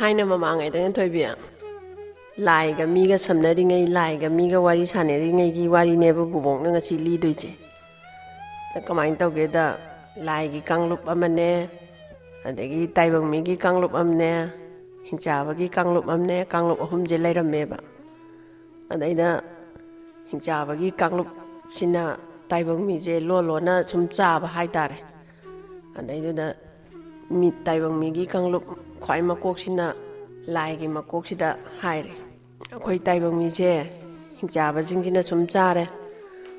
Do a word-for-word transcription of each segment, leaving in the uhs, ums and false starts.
ꯊꯥꯏꯅ ꯃꯃꯥꯡꯉꯩꯗꯅꯦ ꯊꯣꯏꯕꯤ, ꯂꯥꯏꯒ ꯃꯤꯒ ꯁꯝꯅꯔꯤꯉꯩ, ꯂꯥꯏꯒ ꯃꯤꯒ ꯋꯥꯔꯤ ꯁꯥꯟꯅꯔꯤꯉꯩꯒꯤ ꯋꯥꯔꯤꯅꯦꯕ ꯕꯨꯕꯣꯛꯅ ꯉꯁꯤ ꯂꯤꯗꯣꯏꯁꯦ꯫ ꯑꯗ ꯀꯃꯥꯏꯅ ꯇꯧꯒꯦꯗ, ꯂꯥꯏꯒꯤ ꯀꯥꯡꯂꯨꯞ ꯑꯃꯅꯦ, ꯑꯗꯒꯤ ꯇꯥꯏꯕꯪ ꯃꯤꯒꯤ ꯀꯥꯡꯂꯨꯞ ꯑꯃꯅꯦ, ꯍꯤꯡꯆꯥꯕꯒꯤ ꯀꯥꯡꯂꯨꯞ ꯑꯃꯅꯦ, ꯀꯥꯡꯂꯨꯞ ꯑꯍꯨꯝꯁꯦ ꯂꯩꯔꯝꯃꯦꯕ꯫ ꯑꯗꯩꯗ ꯍꯤꯡꯆꯥꯕꯒꯤ ꯀꯥꯡꯂꯨꯞꯁꯤꯅ ꯇꯥꯏꯕꯪ ꯃꯤꯁꯦ ꯂꯣꯟ ꯂꯣꯟꯅ ꯁꯨꯝ ꯆꯥꯕ ꯍꯥꯏꯇꯥꯔꯦ꯫ ꯑꯗꯩꯗꯨꯗ ꯃꯤ, ꯇꯥꯏꯕꯪ ꯃꯤꯒꯤ ꯀꯥꯡꯂꯨꯞ ꯈ꯭ꯋꯥꯏ ꯃꯀꯣꯛꯁꯤꯅ ꯂꯥꯏꯒꯤ ꯃꯀꯣꯛꯁꯤꯗ ꯍꯥꯏꯔꯦ, "ꯑꯩꯈꯣꯏ ꯇꯥꯏꯕꯪ ꯃꯤꯁꯦ ꯍꯤꯡꯆꯥꯕꯁꯤꯡꯁꯤꯅ ꯁꯨꯝ ꯆꯥꯔꯦ,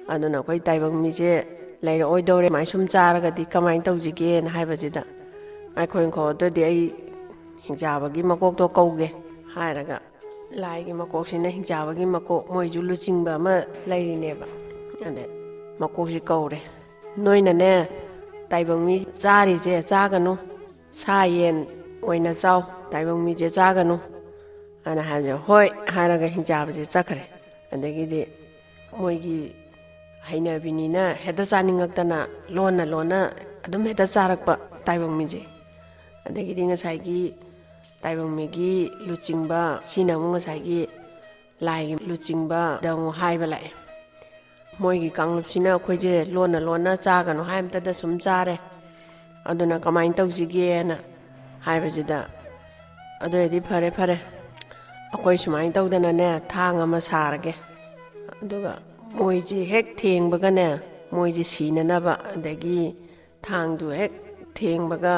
ꯑꯗꯨꯅ ꯑꯩꯈꯣꯏ ꯇꯥꯏꯕꯪ ꯃꯤꯁꯦ ꯂꯩꯔꯛꯑꯣꯏꯗꯧꯔꯦ꯫ ꯁꯨꯃꯥꯏꯅ ꯁꯨꯝ ꯆꯥꯔꯒꯗꯤ ꯀꯃꯥꯏꯅ ꯇꯧꯁꯤꯒꯦꯅ?" ꯍꯥꯏꯕꯁꯤꯗ, "ꯉꯥꯏꯈꯣ, ꯉꯥꯏꯈꯣ, ꯑꯗꯨꯗꯤ ꯑꯩ ꯍꯤꯡꯆꯥꯕꯒꯤ ꯃꯀꯣꯛꯇꯣ ꯀꯧꯒꯦ" ꯍꯥꯏꯔꯒ, ꯂꯥꯏꯒꯤ ꯃꯀꯣꯛꯁꯤꯅ ꯍꯤꯡꯆꯥꯕꯒꯤ ꯃꯀꯣꯛ, ꯃꯣꯏꯁꯨ ꯂꯨꯆꯤꯡꯕ ꯑꯃ ꯂꯩꯔꯤꯅꯦꯕ꯫ ꯑꯗ ꯃꯀꯣꯛꯁꯤ ꯀꯧꯔꯦ, "ꯅꯣꯏꯅꯅꯦ, ꯇꯥꯏꯕꯪ ꯃꯤ ꯆꯥꯔꯤꯁꯦ ꯆꯥꯒꯅꯨ, ꯁꯥ ꯌꯦꯟ ꯑꯣꯏꯅ ꯆꯥꯎ, ꯇꯥꯏꯕꯪ ꯃꯤꯁꯦ ꯆꯥꯒꯅꯨ" ꯍꯥꯏꯅ ꯍꯥꯏꯕꯁꯦ, "ꯍꯣꯏ" ꯍꯥꯏꯔꯒ ꯍꯤꯡꯆꯥꯕꯁꯦ ꯆꯠꯈ꯭ꯔꯦ꯫ ꯑꯗꯒꯤꯗꯤ ꯃꯣꯏꯒꯤ ꯍꯩꯅꯕꯤꯅꯤꯅ ꯍꯦꯛꯇ ꯆꯥꯅꯤꯡꯉꯛꯇꯅ ꯂꯣꯟꯅ ꯂꯣꯟꯅ ꯑꯗꯨꯝ ꯍꯦꯛꯇ ꯆꯥꯔꯛꯄ ꯇꯥꯏꯕꯪ ꯃꯤꯁꯦ꯫ ꯑꯗꯒꯤꯗꯤ ꯉꯁꯥꯏꯒꯤ ꯇꯥꯏꯕꯪ ꯃꯤꯒꯤ ꯂꯨꯆꯤꯡꯕ ꯁꯤꯅ ꯑꯃꯨꯛ ꯉꯁꯥꯏꯒꯤ ꯂꯥꯏꯒꯤ ꯂꯨꯆꯤꯡꯕꯗ ꯑꯃꯨꯛ ꯍꯥꯏꯕ ꯂꯥꯛꯑꯦ, "ꯃꯣꯏꯒꯤ ꯀꯥꯡꯂꯨꯞꯁꯤꯅ ꯑꯩꯈꯣꯏꯁꯦ ꯂꯣꯟꯅ ꯂꯣꯟꯅ ꯆꯥꯒꯅꯨ ꯍꯥꯏ ꯃꯇꯝꯗ ꯁꯨꯝ ꯆꯥꯔꯦ, ꯑꯗꯨꯅ ꯀꯃꯥꯏꯅ ꯇꯧꯁꯤꯒꯦꯅ?" ꯍꯥꯏꯕꯁꯤꯗ, "ꯑꯗꯨ ꯑꯣꯏꯔꯗꯤ ꯐꯔꯦ, ꯐꯔꯦ, ꯑꯩꯈꯣꯏ ꯁꯨꯃꯥꯏꯅ ꯇꯧꯗꯅꯅꯦ, ꯊꯥꯡ ꯑꯃ ꯁꯥꯔꯒꯦ, ꯑꯗꯨꯒ ꯃꯣꯏꯁꯤ ꯍꯦꯛ ꯊꯦꯡꯕꯒꯅꯦ, ꯃꯣꯏꯁꯤ ꯁꯤꯅꯅꯕ, ꯑꯗꯒꯤ ꯊꯥꯡꯗꯨ ꯍꯦꯛ ꯊꯦꯡꯕꯒ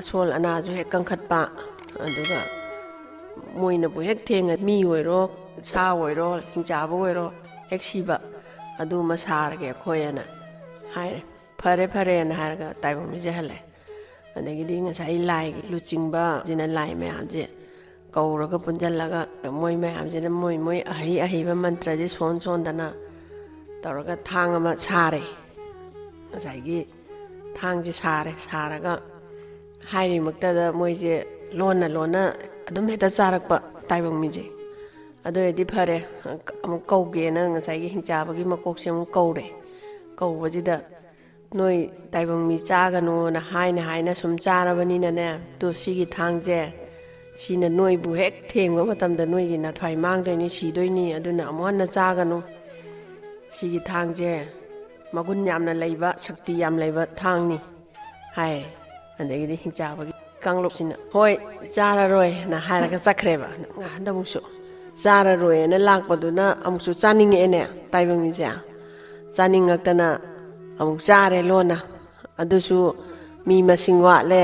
ꯑꯁꯣꯜ ꯑꯅꯥꯁꯨ ꯍꯦꯛ ꯀꯟꯈꯠꯄ, ꯑꯗꯨꯒ ꯃꯣꯏꯅꯕꯨ ꯍꯦꯛ ꯊꯦꯡꯉ ꯃꯤ ꯑꯣꯏꯔꯣ, ꯁꯥ ꯑꯣꯏꯔꯣ, ꯍꯤꯡꯆꯥꯕ ꯑꯣꯏꯔꯣ, ꯍꯦꯛ ꯁꯤꯕ, ꯑꯗꯨꯃ ꯁꯥꯔꯒꯦ ꯑꯩꯈꯣꯏ" ꯍꯥꯏꯅ ꯍꯥꯏꯔꯦ꯫ "ꯐꯔꯦ, ꯐꯔꯦꯅ" ꯍꯥꯏꯔꯒ ꯇꯥꯏꯕꯪ ꯃꯤꯁꯦ ꯍꯜꯂꯛꯑꯦ꯫ ꯑꯗꯒꯤꯗꯤ ꯉꯁꯥꯏ ꯂꯥꯏꯒꯤ ꯂꯨꯆꯤꯡꯕꯁꯤꯅ ꯂꯥꯏ ꯃꯌꯥꯝꯁꯦ ꯀꯧꯔꯒ ꯄꯨꯟꯁꯤꯜꯂꯒ, ꯃꯣꯏ ꯃꯌꯥꯝꯁꯤꯅ ꯃꯣꯏ ꯃꯣꯏ ꯑꯍꯩ ꯑꯍꯩꯕ ꯃꯟꯇ꯭ꯔꯁꯦ ꯁꯣꯟ ꯁꯣꯟꯗꯅ ꯇꯧꯔꯒ ꯊꯥꯡ ꯑꯃ ꯁꯥꯔꯦ꯫ ꯉꯁꯥꯏꯒꯤ ꯊꯥꯡꯁꯦ ꯁꯥꯔꯦ, ꯁꯥꯔꯒ ꯍꯥꯏꯔꯤꯃꯛꯇꯗ ꯃꯣꯏꯁꯦ ꯂꯣꯟꯅ ꯂꯣꯟꯅ ꯑꯗꯨꯝ ꯍꯦꯛꯇ ꯆꯥꯔꯛꯄ ꯇꯥꯏꯕꯪ ꯃꯤꯁꯦ꯫ "ꯑꯗꯨ ꯑꯣꯏꯔꯗꯤ ꯐꯔꯦ, ꯑꯃꯨꯛ ꯀꯧꯒꯦꯅ" ꯉꯁꯥꯏꯒꯤ ꯍꯤꯡꯆꯥꯕꯒꯤ ꯃꯀꯣꯛꯁꯦ ꯑꯃꯨꯛ ꯀꯧꯔꯦ꯫ ꯀꯧꯕꯁꯤꯗ, "ꯅꯣꯏ ꯇꯥꯏꯕꯪ ꯃꯤ ꯆꯥꯒꯅꯣꯅ ꯍꯥꯏꯅ ꯍꯥꯏꯅ ꯁꯨꯝ ꯆꯥꯔꯕꯅꯤꯅꯅꯦ, ꯇꯨ ꯁꯤꯒꯤ ꯊꯥꯡꯁꯦ, ꯁꯤꯅ ꯅꯣꯏꯕꯨ ꯍꯦꯛ ꯊꯦꯡꯕ ꯃꯇꯝꯗ ꯅꯣꯏꯒꯤ ꯅꯥꯊ꯭ꯋꯥꯏ ꯃꯥꯡꯗꯣꯏꯅꯤ, ꯁꯤꯗꯣꯏꯅꯤ, ꯑꯗꯨꯅ ꯑꯃꯨꯛ ꯍꯟꯅ ꯆꯥꯒꯅꯨ꯫ ꯁꯤꯒꯤ ꯊꯥꯡꯁꯦ ꯃꯒꯨꯟ ꯌꯥꯝꯅ ꯂꯩꯕ, ꯁꯛꯇꯤ ꯌꯥꯝ ꯂꯩꯕ ꯊꯥꯡꯅꯤ ꯍꯥꯏ꯫ ꯑꯗꯒꯤꯗꯤ ꯍꯤꯡꯆꯥꯕꯒꯤ ꯀꯥꯡꯂꯨꯞꯁꯤꯅ, "ꯍꯣꯏ, ꯆꯥꯔꯔꯣꯏꯅ" ꯍꯥꯏꯔꯒ ꯆꯠꯈ꯭ꯔꯦꯕ꯫ ꯍꯟꯗꯛ ꯑꯃꯨꯛꯁꯨ ꯆꯥꯔꯔꯣꯏꯅ ꯂꯥꯛꯄꯗꯨꯅ ꯑꯃꯨꯛꯁꯨ ꯆꯥꯅꯤꯡꯉꯛꯑꯦꯅꯦ ꯇꯥꯏꯕꯪ ꯃꯤꯁꯦ꯫ ꯆꯥꯅꯤꯡꯉꯛꯇꯅ ꯑꯃꯨꯛ ꯆꯥꯔꯦ ꯂꯣꯟꯅ꯫ ꯑꯗꯨꯁꯨ ꯃꯤ ꯃꯁꯤꯡ ꯋꯥꯠꯂꯦ꯫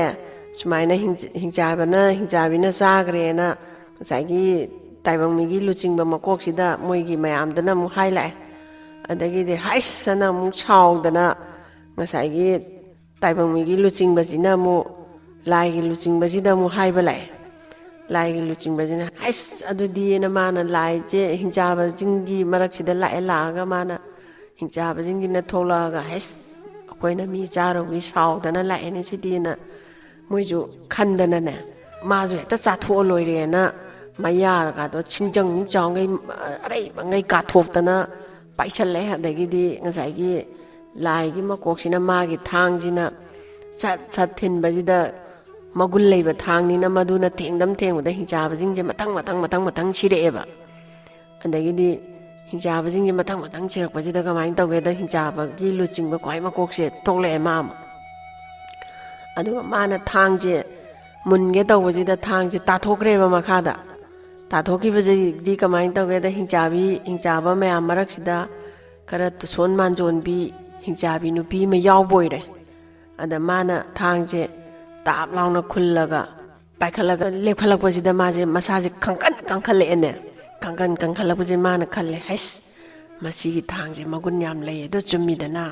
ꯁꯨꯃꯥꯏꯅ ꯍꯤꯡ-, ꯍꯤꯡꯆꯥꯕꯅ, ꯍꯤꯡꯆꯥꯕꯤꯅ ꯆꯥꯈ꯭ꯔꯦꯅ ꯉꯁꯥꯏꯒꯤ ꯇꯥꯏꯕꯪ ꯃꯤꯒꯤ ꯂꯨꯆꯤꯡꯕ ꯃꯀꯣꯛꯁꯤꯗ ꯃꯣꯏꯒꯤ ꯃꯌꯥꯝꯗꯨꯅ ꯑꯃꯨꯛ ꯍꯥꯏꯂꯥꯛꯑꯦ꯫ ꯑꯗꯒꯤꯗꯤ ꯍꯥꯏꯁ ꯑꯅ ꯑꯃꯨꯛ ꯁꯥꯎꯗꯅ ꯉꯁꯥꯏꯒꯤ ꯇꯥꯏꯕꯪ ꯃꯤꯒꯤ ꯂꯨꯆꯤꯡꯕꯁꯤꯅ ꯑꯃꯨꯛ ꯂꯥꯏꯒꯤ ꯂꯨꯆꯤꯡꯕꯁꯤꯗ ꯑꯃꯨꯛ ꯍꯥꯏꯕ ꯂꯥꯛꯑꯦ꯫ ꯂꯥꯏꯒꯤ ꯂꯨꯆꯤꯡꯕꯁꯤꯅ, "ꯍꯥꯏꯁ, ꯑꯗꯨꯗꯤꯅ" ꯃꯥꯅ ꯂꯥꯏꯁꯦ ꯍꯤꯡꯆꯥꯕꯁꯤꯡꯒꯤ ꯃꯔꯛꯁꯤꯗ ꯂꯥꯛꯑꯦ, ꯂꯥꯛꯑꯒ ꯃꯥꯅ ꯍꯤꯡꯆꯥꯕꯁꯤꯡꯁꯤꯅ ꯊꯣꯛꯂꯛꯑꯒ, "ꯍꯥꯏꯁ, ꯑꯩꯈꯣꯏꯅ ꯃꯤ ꯆꯥꯔꯨꯕꯒꯤ ꯁꯥꯎꯗꯅ ꯂꯥꯛꯑꯦꯅꯦ ꯁꯤꯗꯤꯅ" ꯃꯣꯏꯁꯨ ꯈꯟꯗꯅꯅꯦ, ꯃꯥꯁꯨ ꯍꯦꯛꯇ ꯆꯥꯊꯣꯛꯑ ꯂꯣꯏꯔꯦꯅ ꯃꯌꯥꯒꯗꯣ ꯁꯤꯡꯖꯪ ꯆꯥꯎꯉꯩ ꯑꯔꯩꯕꯉꯩ ꯀꯥꯊꯣꯛꯇꯅ ꯄꯥꯏꯁꯜꯂꯦ꯫ ꯑꯗꯒꯤꯗꯤ ꯉꯁꯥꯏꯒꯤ ꯂꯥꯏꯒꯤ ꯃꯀꯣꯛꯁꯤꯅ ꯃꯥꯒꯤ ꯊꯥꯡꯁꯤꯅ ꯁꯠ ꯁꯠ ꯊꯤꯟꯕꯁꯤꯗ, ꯃꯒꯨꯟ ꯂꯩꯕ ꯊꯥꯡꯅꯤꯅ ꯃꯗꯨꯅ ꯊꯦꯡꯗꯝ ꯊꯦꯡꯕꯗ ꯍꯤꯡꯆꯥꯕꯁꯤꯡꯁꯦ ꯃꯊꯪ ꯃꯊꯪ ꯃꯊꯪ ꯃꯊꯪ ꯁꯤꯔꯛꯑꯦꯕ꯫ ꯑꯗꯒꯤꯗꯤ ꯍꯤꯡꯆꯥꯕꯁꯤꯡꯁꯦ ꯃꯊꯪ ꯃꯊꯪ ꯁꯤꯔꯛꯄꯁꯤꯗ ꯀꯃꯥꯏꯅ ꯇꯧꯒꯦꯗ, ꯍꯤꯡꯆꯥꯕꯒꯤ ꯂꯨꯆꯤꯡꯕ ꯈ꯭ꯋꯥꯏ ꯃꯀꯣꯛꯁꯦ ꯊꯣꯛꯂꯛꯑꯦ ꯃꯥ ꯑꯃ꯫ ꯑꯗꯨꯒ ꯃꯥꯅ ꯊꯥꯡꯁꯦ ꯃꯨꯟꯒꯦ ꯇꯧꯕꯁꯤꯗ ꯊꯥꯡꯁꯦ ꯇꯥꯊꯣꯛꯈ꯭ꯔꯦꯕ ꯃꯈꯥꯗ꯫ ꯇꯥꯊꯣꯛꯈꯤꯕꯁꯤꯗꯤ ꯀꯃꯥꯏꯅ ꯇꯧꯒꯦꯗ, ꯍꯤꯡꯆꯥꯕꯤ, ꯍꯤꯡꯆꯥꯕ ꯃꯌꯥꯝ ꯃꯔꯛꯁꯤꯗ ꯈꯔ ꯇꯨꯁꯣꯟ ꯃꯥꯟꯖꯣꯟꯕꯤ ꯍꯤꯡꯆꯥꯕꯤ ꯅꯨꯄꯤ ꯑꯃ ꯌꯥꯎꯕ ꯑꯣꯏꯔꯦ꯫ ꯑꯗ ꯃꯥꯅ ꯊꯥꯡꯁꯦ ꯇꯥꯞ ꯂꯥꯎꯅ ꯈꯨꯜꯂꯒ ꯄꯥꯏꯈꯠꯂꯒ ꯂꯦꯞꯈꯠꯂꯛꯄꯁꯤꯗ ꯃꯥꯁꯦ ꯃꯁꯥꯁꯦ ꯈꯪꯀꯟ ꯀꯟꯈꯠꯂꯛꯑꯦꯅꯦ꯫ ꯈꯪꯀꯟ ꯀꯟꯈꯠꯂꯛꯄꯁꯦ ꯃꯥꯅ ꯈꯜꯂꯦ, "ꯍꯩꯁ, ꯃꯁꯤꯒꯤ ꯊꯥꯡꯁꯦ ꯃꯒꯨꯟ ꯌꯥꯝ ꯂꯩ ꯑꯗꯣ, ꯆꯨꯝꯃꯤꯗꯅ꯫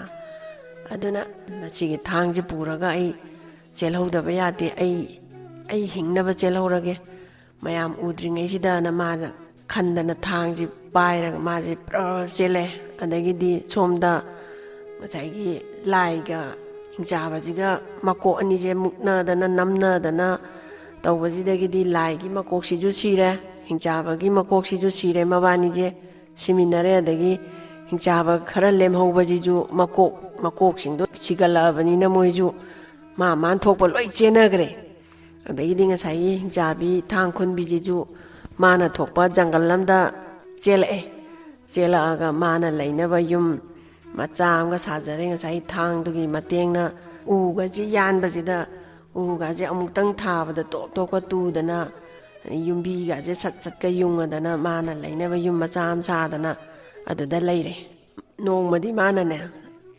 ꯑꯗꯨꯅ ꯃꯁꯤꯒꯤ ꯊꯥꯡꯁꯦ ꯄꯨꯔꯒ ꯑꯩ ꯆꯦꯜꯍꯧꯗꯕ ꯌꯥꯗꯦ꯫ ꯑꯩ, ꯑꯩ ꯍꯤꯡꯅꯕ ꯆꯦꯜꯍꯧꯔꯒꯦ ꯃꯌꯥꯝ ꯎꯗ꯭ꯔꯤꯉꯩꯁꯤꯗꯅ" ꯃꯥꯅ ꯈꯟꯗꯅ ꯊꯥꯡꯁꯤ ꯄꯥꯏꯔꯒ ꯃꯥꯁꯦ ꯄ꯭ꯔꯞ ꯆꯦꯜꯂꯦ꯫ ꯑꯗꯒꯤꯗꯤ ꯁꯣꯝꯗ ꯉꯁꯥꯏꯒꯤ ꯂꯥꯏꯒ ꯍꯤꯡꯆꯥꯕꯁꯤꯒ ꯃꯀꯣꯛ ꯑꯅꯤꯁꯦ ꯃꯨꯛꯅꯗꯅ ꯅꯝꯅꯗꯅ ꯇꯧꯕꯁꯤꯗꯒꯤꯗꯤ ꯂꯥꯏꯒꯤ ꯃꯀꯣꯛꯁꯤꯁꯨ ꯁꯤꯔꯦ, ꯍꯤꯡꯆꯥꯕꯒꯤ ꯃꯀꯣꯛꯁꯤꯁꯨ ꯁꯤꯔꯦ꯫ ꯃꯕꯥꯅꯤꯁꯦ ꯁꯤꯃꯤꯟꯅꯔꯦ꯫ ꯑꯗꯒꯤ ꯍꯤꯡꯆꯥꯕ ꯈꯔ ꯂꯦꯝꯍꯧꯕꯁꯤꯁꯨ ꯃꯀꯣꯛ, ꯃꯀꯣꯛꯁꯤꯡꯗꯣ ꯁꯤꯒꯠꯂꯛꯑꯕꯅꯤꯅ ꯃꯣꯏꯁꯨ ꯃꯥ ꯃꯥꯟ ꯊꯣꯛꯄ ꯂꯣꯏ ꯆꯦꯟꯅꯈ꯭ꯔꯦ꯫ ꯑꯗꯒꯤꯗꯤ ꯉꯁꯥꯏꯒꯤ ꯍꯤꯡꯆꯥꯕꯤ ꯊꯥꯡ ꯈꯨꯟꯕꯤꯁꯤꯁꯨ ꯃꯥꯅ ꯊꯣꯛꯄ ꯖꯪꯒꯜ ꯑꯃꯗ ꯆꯦꯜꯂꯛꯑꯦ꯫ ꯆꯦꯜꯂꯛꯑꯒ ꯃꯥꯅ ꯂꯩꯅꯕ ꯌꯨꯝ ꯃꯆꯥ ꯑꯃꯒ ꯁꯥꯖꯔꯦ꯫ ꯉꯁꯥꯏ ꯊꯥꯡꯗꯨꯒꯤ ꯃꯇꯦꯡꯅ ꯎꯒꯁꯤ ꯌꯥꯟꯕꯁꯤꯗ, ꯎꯒꯁꯦ ꯑꯃꯨꯛꯇꯪ ꯊꯥꯕꯗ ꯇꯣꯞ ꯇꯣꯞꯀ ꯇꯨꯗꯅ, ꯌꯨꯝꯕꯤꯒꯁꯦ ꯁꯠ ꯁꯠꯀ ꯌꯨꯡꯉꯗꯅ ꯃꯥꯅ ꯂꯩꯅꯕ ꯌꯨꯝ ꯃꯆꯥ ꯑꯃ ꯁꯥꯗꯅ ꯑꯗꯨꯗ ꯂꯩꯔꯦ꯫ ꯅꯣꯡꯃꯗꯤ ꯃꯥꯅꯅꯦ,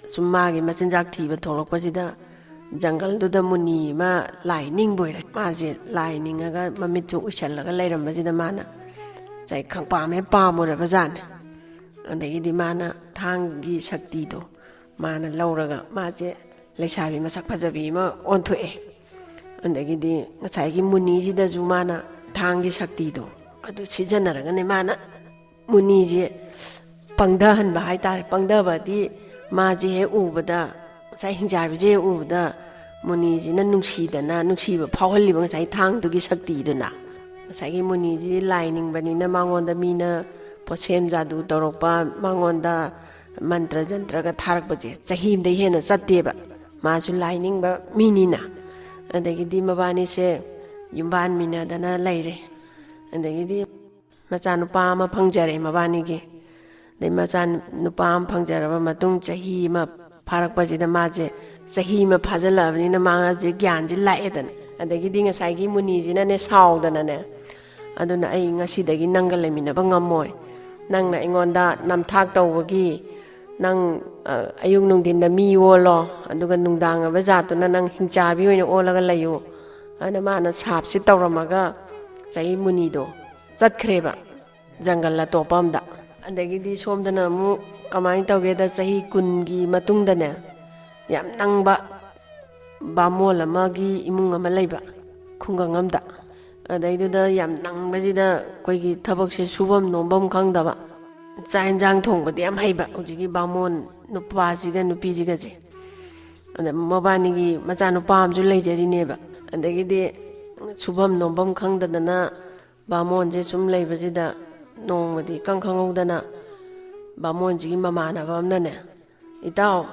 ꯁꯨꯝ ꯃꯥꯒꯤ ꯃꯆꯤꯟꯖꯥꯛ ꯊꯤꯕ ꯊꯣꯛꯂꯛꯄꯁꯤꯗ, ꯖꯪꯒꯜꯗꯨꯗ ꯃꯨꯅꯤ ꯑꯃ ꯂꯥꯏ ꯅꯤꯡꯕ ꯑꯣꯏꯔꯦ꯫ ꯃꯥꯁꯦ ꯂꯥꯏ ꯅꯤꯡꯉꯒ ꯃꯃꯤꯠꯁꯨ ꯎꯏꯁꯜꯂꯒ ꯂꯩꯔꯝꯕꯁꯤꯗ ꯃꯥꯅ ꯉꯁꯥꯏ ꯈꯪꯄꯥꯝ ꯍꯦꯛ ꯄꯥꯝꯃꯨꯔꯕꯖꯥꯠꯅꯦ꯫ ꯑꯗꯒꯤꯗꯤ ꯃꯥꯅ ꯊꯥꯡꯒꯤ ꯁꯛꯇꯤꯗꯣ ꯃꯥꯅ ꯂꯧꯔꯒ ꯃꯥꯁꯦ ꯂꯩꯁꯥꯕꯤ ꯃꯁꯛ ꯐꯖꯕꯤ ꯑꯃ ꯑꯣꯟꯊꯣꯛꯑꯦ꯫ ꯑꯗꯒꯤꯗꯤ ꯉꯁꯥꯏꯒꯤ ꯃꯨꯅꯤꯁꯤꯗꯁꯨ ꯃꯥꯅ ꯊꯥꯡꯒꯤ ꯁꯛꯇꯤꯗꯣ ꯑꯗꯨ ꯁꯤꯖꯤꯟꯅꯔꯒꯅꯦ ꯃꯥꯅ ꯃꯨꯅꯤꯁꯦ ꯄꯪꯊꯍꯟꯕ ꯍꯥꯏꯇꯥꯔꯦ꯫ ꯄꯪꯊꯕꯗꯤ ꯃꯥꯁꯦ ꯍꯦꯛ ꯎꯕꯗ, ꯉꯁꯥꯏ ꯍꯤꯡꯆꯥꯕꯤꯁꯦ ꯍꯦꯛ ꯎꯕꯗ ꯃꯨꯅꯤꯁꯤꯅ ꯅꯨꯡꯁꯤꯗꯅ, ꯅꯨꯡꯁꯤꯕ ꯐꯥꯎꯍꯜꯂꯤꯕ ꯉꯁꯥꯏ ꯊꯥꯡꯗꯨꯒꯤ ꯁꯛꯇꯤꯗꯨꯅ꯫ ꯉꯁꯥꯏꯒꯤ ꯃꯨꯅꯤꯁꯤ ꯂꯥꯏ ꯅꯤꯡꯕꯅꯤꯅ ꯃꯉꯣꯟꯗ ꯃꯤꯅ ꯄꯣꯠꯁꯦꯝ ꯖꯥꯗꯨ ꯇꯧꯔꯛꯄ, ꯃꯉꯣꯟꯗ ꯃꯟꯇ꯭ꯔ ꯖꯟꯇ꯭ꯔꯒ ꯊꯥꯔꯛꯄꯁꯦ ꯆꯍꯤ ꯑꯃꯗꯩ ꯍꯦꯟꯅ ꯆꯠꯇꯦꯕ꯫ ꯃꯥꯁꯨ ꯂꯥꯏ ꯅꯤꯡꯕ ꯃꯤꯅꯤꯅ꯫ ꯑꯗꯒꯤꯗꯤ ꯃꯕꯥꯅꯤꯁꯦ ꯌꯨꯝꯕꯥꯟꯃꯤꯟꯅꯗꯅ ꯂꯩꯔꯦ꯫ ꯑꯗꯒꯤꯗꯤ ꯃꯆꯥꯅꯨꯄꯥ ꯑꯃ ꯐꯪꯖꯔꯦ ꯃꯕꯥꯅꯤꯒꯤ꯫ ꯑꯗꯩ ꯃꯆꯥ ꯅꯨꯄꯥ ꯑꯃ ꯐꯪꯖꯔꯕ ꯃꯇꯨꯡ ꯆꯍꯤ ꯑꯃ ꯐꯥꯔꯛꯄꯁꯤꯗ ꯃꯥꯁꯦ, ꯆꯍꯤ ꯑꯃ ꯐꯥꯖꯤꯜꯂꯛꯑꯕꯅꯤꯅ ꯃꯥꯁꯦ ꯒ꯭ꯌꯥꯟꯁꯦ ꯂꯥꯛꯑꯦꯗꯅ꯫ ꯑꯗꯒꯤꯗꯤ ꯉꯁꯥꯏꯒꯤ ꯃꯨꯅꯤꯁꯤꯅꯅꯦ ꯁꯥꯎꯗꯅꯅꯦ, "ꯑꯗꯨꯅ ꯑꯩ ꯉꯁꯤꯗꯒꯤ ꯅꯪꯒ ꯂꯩꯃꯤꯟꯅꯕ ꯉꯝꯃꯣꯏ꯫ ꯅꯪꯅ ꯑꯩꯉꯣꯟꯗ ꯅꯝꯊꯥꯛ ꯇꯧꯕꯒꯤ, ꯅꯪ, ꯑ, ꯑꯌꯨꯛ ꯅꯨꯡꯊꯤꯟꯗ ꯃꯤ ꯑꯣꯜꯂꯣ, ꯑꯗꯨꯒ ꯅꯨꯡꯗꯥꯡ ꯑꯣꯏꯕ ꯖꯥꯠꯇꯨꯅ ꯅꯪ ꯍꯤꯡꯆꯥꯕꯤ ꯑꯣꯏꯅ ꯑꯣꯜꯂꯒ ꯂꯩꯌꯨ" ꯍꯥꯏꯅ ꯃꯥꯅ ꯁꯥꯞꯁꯤ ꯇꯧꯔꯝꯃꯒ ꯉꯁꯥꯏꯒꯤ ꯃꯨꯅꯤꯗꯣ ꯆꯠꯈ꯭ꯔꯦꯕ ꯖꯪꯒꯜ ꯑꯇꯣꯞꯄ ꯑꯝꯗ꯫ ꯑꯗꯒꯤꯗꯤ ꯁꯣꯝꯗꯅ ꯑꯃꯨꯛ ꯀꯃꯥꯏꯅ ꯇꯧꯒꯦꯗ, ꯆꯍꯤ ꯀꯨꯟꯒꯤ ꯃꯇꯨꯡꯗꯅꯦ, ꯌꯥꯝ ꯅꯪꯕ ꯕꯥꯃꯣꯟ ꯑꯃꯒꯤ ꯏꯃꯨꯡ ꯑꯃ ꯂꯩꯕ, ꯈꯨꯡꯒꯪ ꯑꯝꯗ꯫ ꯑꯗꯩꯗꯨꯗ ꯌꯥꯝ ꯅꯪꯕꯁꯤꯗ ꯑꯩꯈꯣꯏꯒꯤ ꯊꯕꯛꯁꯦ ꯁꯨꯐꯝ ꯅꯣꯝꯐꯝ ꯈꯪꯗꯕ, ꯆꯥꯛ ꯌꯦꯟꯁꯥꯡ ꯊꯣꯡꯕꯗꯤ ꯌꯥꯝ ꯍꯩꯕ ꯍꯧꯖꯤꯛꯀꯤ ꯕꯥꯃꯣꯟ ꯅꯨꯄꯥꯁꯤꯒ ꯅꯨꯄꯤꯁꯤꯒꯁꯦ꯫ ꯑꯗ ꯃꯕꯥꯅꯤꯒꯤ ꯃꯆꯥꯅꯨꯄꯥ ꯑꯃꯁꯨ ꯂꯩꯖꯔꯤꯅꯦꯕ꯫ ꯑꯗꯒꯤꯗꯤ ꯁꯨꯐꯝ ꯅꯣꯝꯐꯝ ꯈꯪꯗꯗꯅ ꯕꯥꯃꯣꯟꯁꯦ ꯁꯨꯝ ꯂꯩꯕꯁꯤꯗ, ꯅꯣꯡꯃꯗꯤ ꯏꯈꯪ ꯈꯪꯍꯧꯗꯅ ꯕꯥꯃꯣꯟꯁꯤꯒꯤ ꯃꯃꯥꯟꯅꯕ ꯑꯃꯅꯅꯦ, "ꯏꯇꯥꯎ,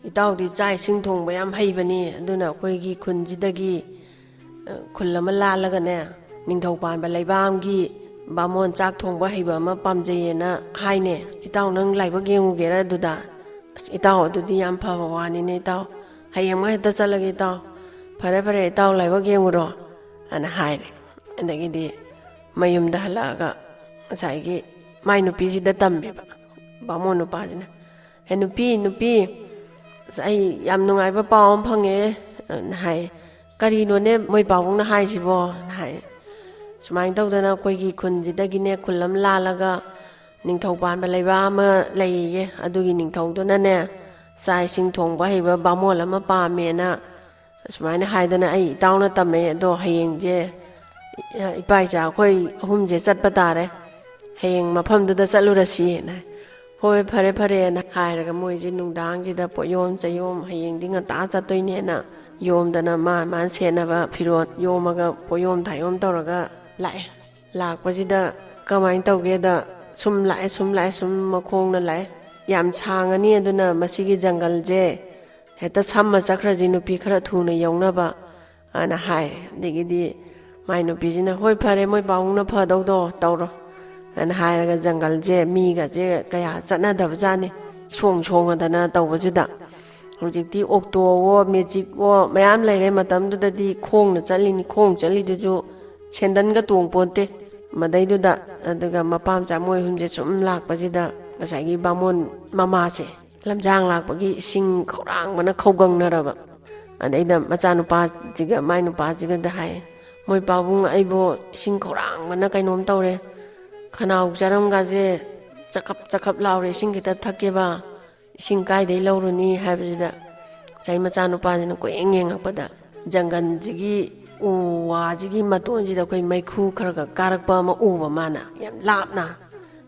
ꯏꯇꯥꯎꯗꯤ ꯆꯥꯛ ꯏꯁꯤꯡ ꯊꯣꯡꯕ ꯌꯥꯝ ꯍꯩꯕꯅꯤ, ꯑꯗꯨꯅ ꯑꯩꯈꯣꯏꯒꯤ ꯈꯨꯟꯁꯤꯗꯒꯤ ꯈꯨꯜ ꯑꯃ ꯂꯥꯜꯂꯒꯅꯦ, ꯅꯤꯡꯊꯧ ꯄꯥꯟꯕ ꯂꯩꯕꯥꯛ ꯑꯃꯒꯤ ꯕꯥꯃꯣꯟ ꯆꯥꯛ ꯊꯣꯡꯕ ꯍꯩꯕ ꯑꯃ ꯄꯥꯝꯖꯩꯌꯦꯅ ꯍꯥꯏꯅꯦ꯫ ꯏꯇꯥꯎ, ꯅꯪ ꯂꯥꯏꯕꯛ ꯌꯦꯡꯉꯨꯒꯦꯔꯥ ꯑꯗꯨꯗ?" "ꯑꯁ, ꯏꯇꯥꯎ, ꯑꯗꯨꯗꯤ ꯌꯥꯝ ꯐꯕ ꯋꯥꯅꯤꯅꯦ ꯏꯇꯥꯎ꯫ ꯍꯌꯦꯡꯃꯛ ꯍꯦꯛꯇ ꯆꯠꯂꯒꯦ ꯏꯇꯥꯎ꯫ ꯐꯔꯦ, ꯐꯔꯦ ꯏꯇꯥꯎ, ꯂꯥꯏꯕꯛ ꯌꯦꯡꯉꯨꯔꯣ" ꯑꯅ ꯍꯥꯏꯔꯦ꯫ ꯑꯗꯒꯤꯗꯤ ꯃꯌꯨꯝꯗ ꯍꯜꯂꯛꯑꯒ ꯉꯁꯥꯏꯒꯤ ꯃꯥꯏ ꯅꯨꯄꯤꯁꯤꯗ ꯇꯝꯃꯦꯕ ꯕꯥꯃꯣꯟ ꯅꯨꯄꯥꯁꯤꯅ꯫ "ꯍꯦ ꯅꯨꯄꯤ, ꯅꯨꯄꯤ, ꯑꯁ, ꯑꯩ ꯌꯥꯝ ꯅꯨꯡꯉꯥꯏꯕ ꯄꯥꯎ ꯑꯃ ꯐꯪꯉꯦ" ꯑꯅ ꯍꯥꯏ꯫ "ꯀꯔꯤꯅꯣꯅꯦ ꯃꯣꯏ ꯄꯥꯕꯨꯡꯅ ꯍꯥꯏꯁꯤꯕꯣ?" ꯑꯅ ꯍꯥꯏ꯫ "ꯁꯨꯃꯥꯏꯅ ꯇꯧꯗꯅ ꯑꯩꯈꯣꯏꯒꯤ ꯈꯨꯟꯁꯤꯗꯒꯤꯅꯦ ꯈꯨꯜ ꯑꯃ ꯂꯥꯜꯂꯒ ꯅꯤꯡꯊꯧ ꯄꯥꯟꯕ ꯂꯩꯕꯥꯛ ꯑꯃ ꯂꯩꯌꯦ꯫ ꯑꯗꯨꯒꯤ ꯅꯤꯡꯊꯧꯗꯨꯅꯅꯦ ꯆꯥꯛ ꯏꯁꯤꯡ ꯊꯣꯡꯕ ꯍꯩꯕ ꯕꯥꯃꯣꯟ ꯑꯃ ꯄꯥꯝꯃꯦꯅ ꯑꯁꯨꯃꯥꯏꯅ ꯍꯥꯏꯗꯅ ꯑꯩ ꯏꯇꯥꯎꯅ ꯇꯝꯃꯦ꯫ ꯑꯗꯣ ꯍꯌꯦꯡꯁꯦ ꯏꯄꯥ ꯏꯆꯥ ꯑꯩꯈꯣꯏ ꯑꯍꯨꯝꯁꯦ ꯆꯠꯄ ꯇꯥꯔꯦ꯫ ꯍꯌꯦꯡ ꯃꯐꯝꯗꯨꯗ ꯆꯠꯂꯨꯔꯁꯤꯅ"꯫ "ꯍꯣꯏ, ꯐꯔꯦ, ꯐꯔꯦꯅ" ꯍꯥꯏꯔꯒ ꯃꯣꯏꯁꯦ ꯅꯨꯡꯗꯥꯡꯁꯤꯗ ꯄꯣꯠꯌꯣꯝ ꯆꯌꯣꯝ, ꯍꯌꯦꯡꯗꯤ ꯉꯟꯇꯥ ꯆꯠꯇꯣꯏꯅꯦꯅ ꯌꯣꯝꯗꯅ ꯃꯥ ꯃꯥꯅ ꯁꯦꯠꯅꯕ ꯐꯤꯔꯣꯜ ꯌꯣꯝꯃꯒ ꯄꯣꯠꯌꯣꯝ ꯊꯥꯌꯣꯝ ꯇꯧꯔꯒ ꯂꯥꯛꯑꯦ꯫ ꯂꯥꯛꯄꯁꯤꯗ ꯀꯃꯥꯏꯅ ꯇꯧꯒꯦꯗ, ꯁꯨꯝ ꯂꯥꯛꯑꯦ, ꯁꯨꯝ ꯂꯥꯛꯑꯦ, ꯁꯨꯝ ꯃꯈꯣꯡꯅ ꯂꯥꯛꯑꯦ꯫ "ꯌꯥꯝ ꯁꯥꯡꯉꯅꯤ, ꯑꯗꯨꯅ ꯃꯁꯤꯒꯤ ꯖꯪꯒꯜꯁꯦ ꯍꯦꯛꯇ ꯁꯝꯃ ꯆꯠꯈ꯭ꯔꯁꯤ, ꯅꯨꯄꯤ ꯈꯔ ꯊꯨꯅ ꯌꯧꯅꯕ" ꯑꯅ ꯍꯥꯏꯔꯦ꯫ ꯑꯗꯒꯤꯗꯤ ꯃꯥꯏ ꯅꯨꯄꯤꯁꯤꯅ, "ꯍꯣꯏ, ꯐꯔꯦ, ꯃꯣꯏ ꯄꯥꯕꯨꯡꯅ ꯐꯗꯧꯗꯣ ꯇꯧꯔꯣ" ꯑꯅ ꯍꯥꯏꯔꯒ, ꯖꯪꯒꯜꯁꯦ ꯃꯤꯒꯁꯦ ꯀꯌꯥ ꯆꯠꯅꯗꯕꯖꯥꯠꯅꯤ, ꯏꯁꯣꯡ ꯁꯣꯡꯉꯗꯅ ꯇꯧꯕꯁꯤꯗ꯫ ꯍꯧꯖꯤꯛꯇꯤ ꯑꯣꯛꯇꯣꯋꯣ ꯃꯦꯖꯤꯛꯋꯣ ꯃꯌꯥꯝ ꯂꯩꯔꯦ꯫ ꯃꯇꯝꯗꯨꯗꯗꯤ ꯈꯣꯡꯅ ꯆꯠꯂꯤꯅꯤ, ꯈꯣꯡ ꯆꯠꯂꯤꯗꯨꯁꯨ ꯁꯦꯟꯗꯟꯒ ꯇꯣꯡ ꯄꯣꯟꯇꯦ꯫ ꯃꯗꯩꯗꯨꯗ, ꯑꯗꯨꯒ ꯃꯄꯥ ꯃꯆꯥ ꯃꯣꯏ ꯑꯍꯨꯝꯁꯦ ꯁꯨꯝ ꯂꯥꯛꯄꯁꯤꯗ, ꯉꯁꯥꯏꯒꯤ ꯕꯥꯃꯣꯟ ꯃꯃꯥꯁꯦ ꯂꯝꯖꯥꯡ ꯂꯥꯛꯄꯒꯤ ꯏꯁꯤꯡ ꯈꯧꯔꯥꯡꯕꯅ ꯈꯧꯒꯪꯅꯔꯕ꯫ ꯑꯗꯩꯗ ꯃꯆꯥꯅꯨꯄꯥꯁꯤꯒ ꯃꯥꯏ ꯅꯨꯄꯥꯁꯤꯒꯗ ꯍꯥꯏ, "ꯃꯣꯏ ꯄꯥꯕꯨꯡ, ꯑꯩꯕꯨ ꯏꯁꯤꯡ ꯈꯧꯔꯥꯡꯕꯅ ꯀꯩꯅꯣꯝ ꯇꯧꯔꯦ, ꯈꯅꯥꯎ ꯆꯔꯝꯒꯁꯦ ꯆꯈꯞ ꯆꯈꯞ ꯂꯥꯎꯔꯦ, ꯏꯁꯤꯡ ꯈꯤꯇ ꯊꯛꯀꯦꯕ, ꯏꯁꯤꯡ ꯀꯥꯏꯗꯩ ꯂꯧꯔꯨꯅꯤ?" ꯍꯥꯏꯕꯁꯤꯗ ꯉꯁꯥꯏ ꯃꯆꯥꯅꯨꯄꯥꯁꯤꯅ ꯀꯣꯏꯌꯦꯡ ꯌꯦꯡꯉꯛꯄꯗ, ꯖꯪꯒꯜꯁꯤꯒꯤ ꯎ ꯋꯥꯁꯤꯒꯤ ꯃꯇꯣꯟꯁꯤꯗ ꯑꯩꯈꯣꯏ ꯃꯩꯈꯨ ꯈꯔ ꯈꯔ ꯀꯥꯔꯛꯄ ꯑꯃ ꯎꯕ ꯃꯥꯅ, ꯌꯥꯝ ꯂꯥꯞꯅ꯫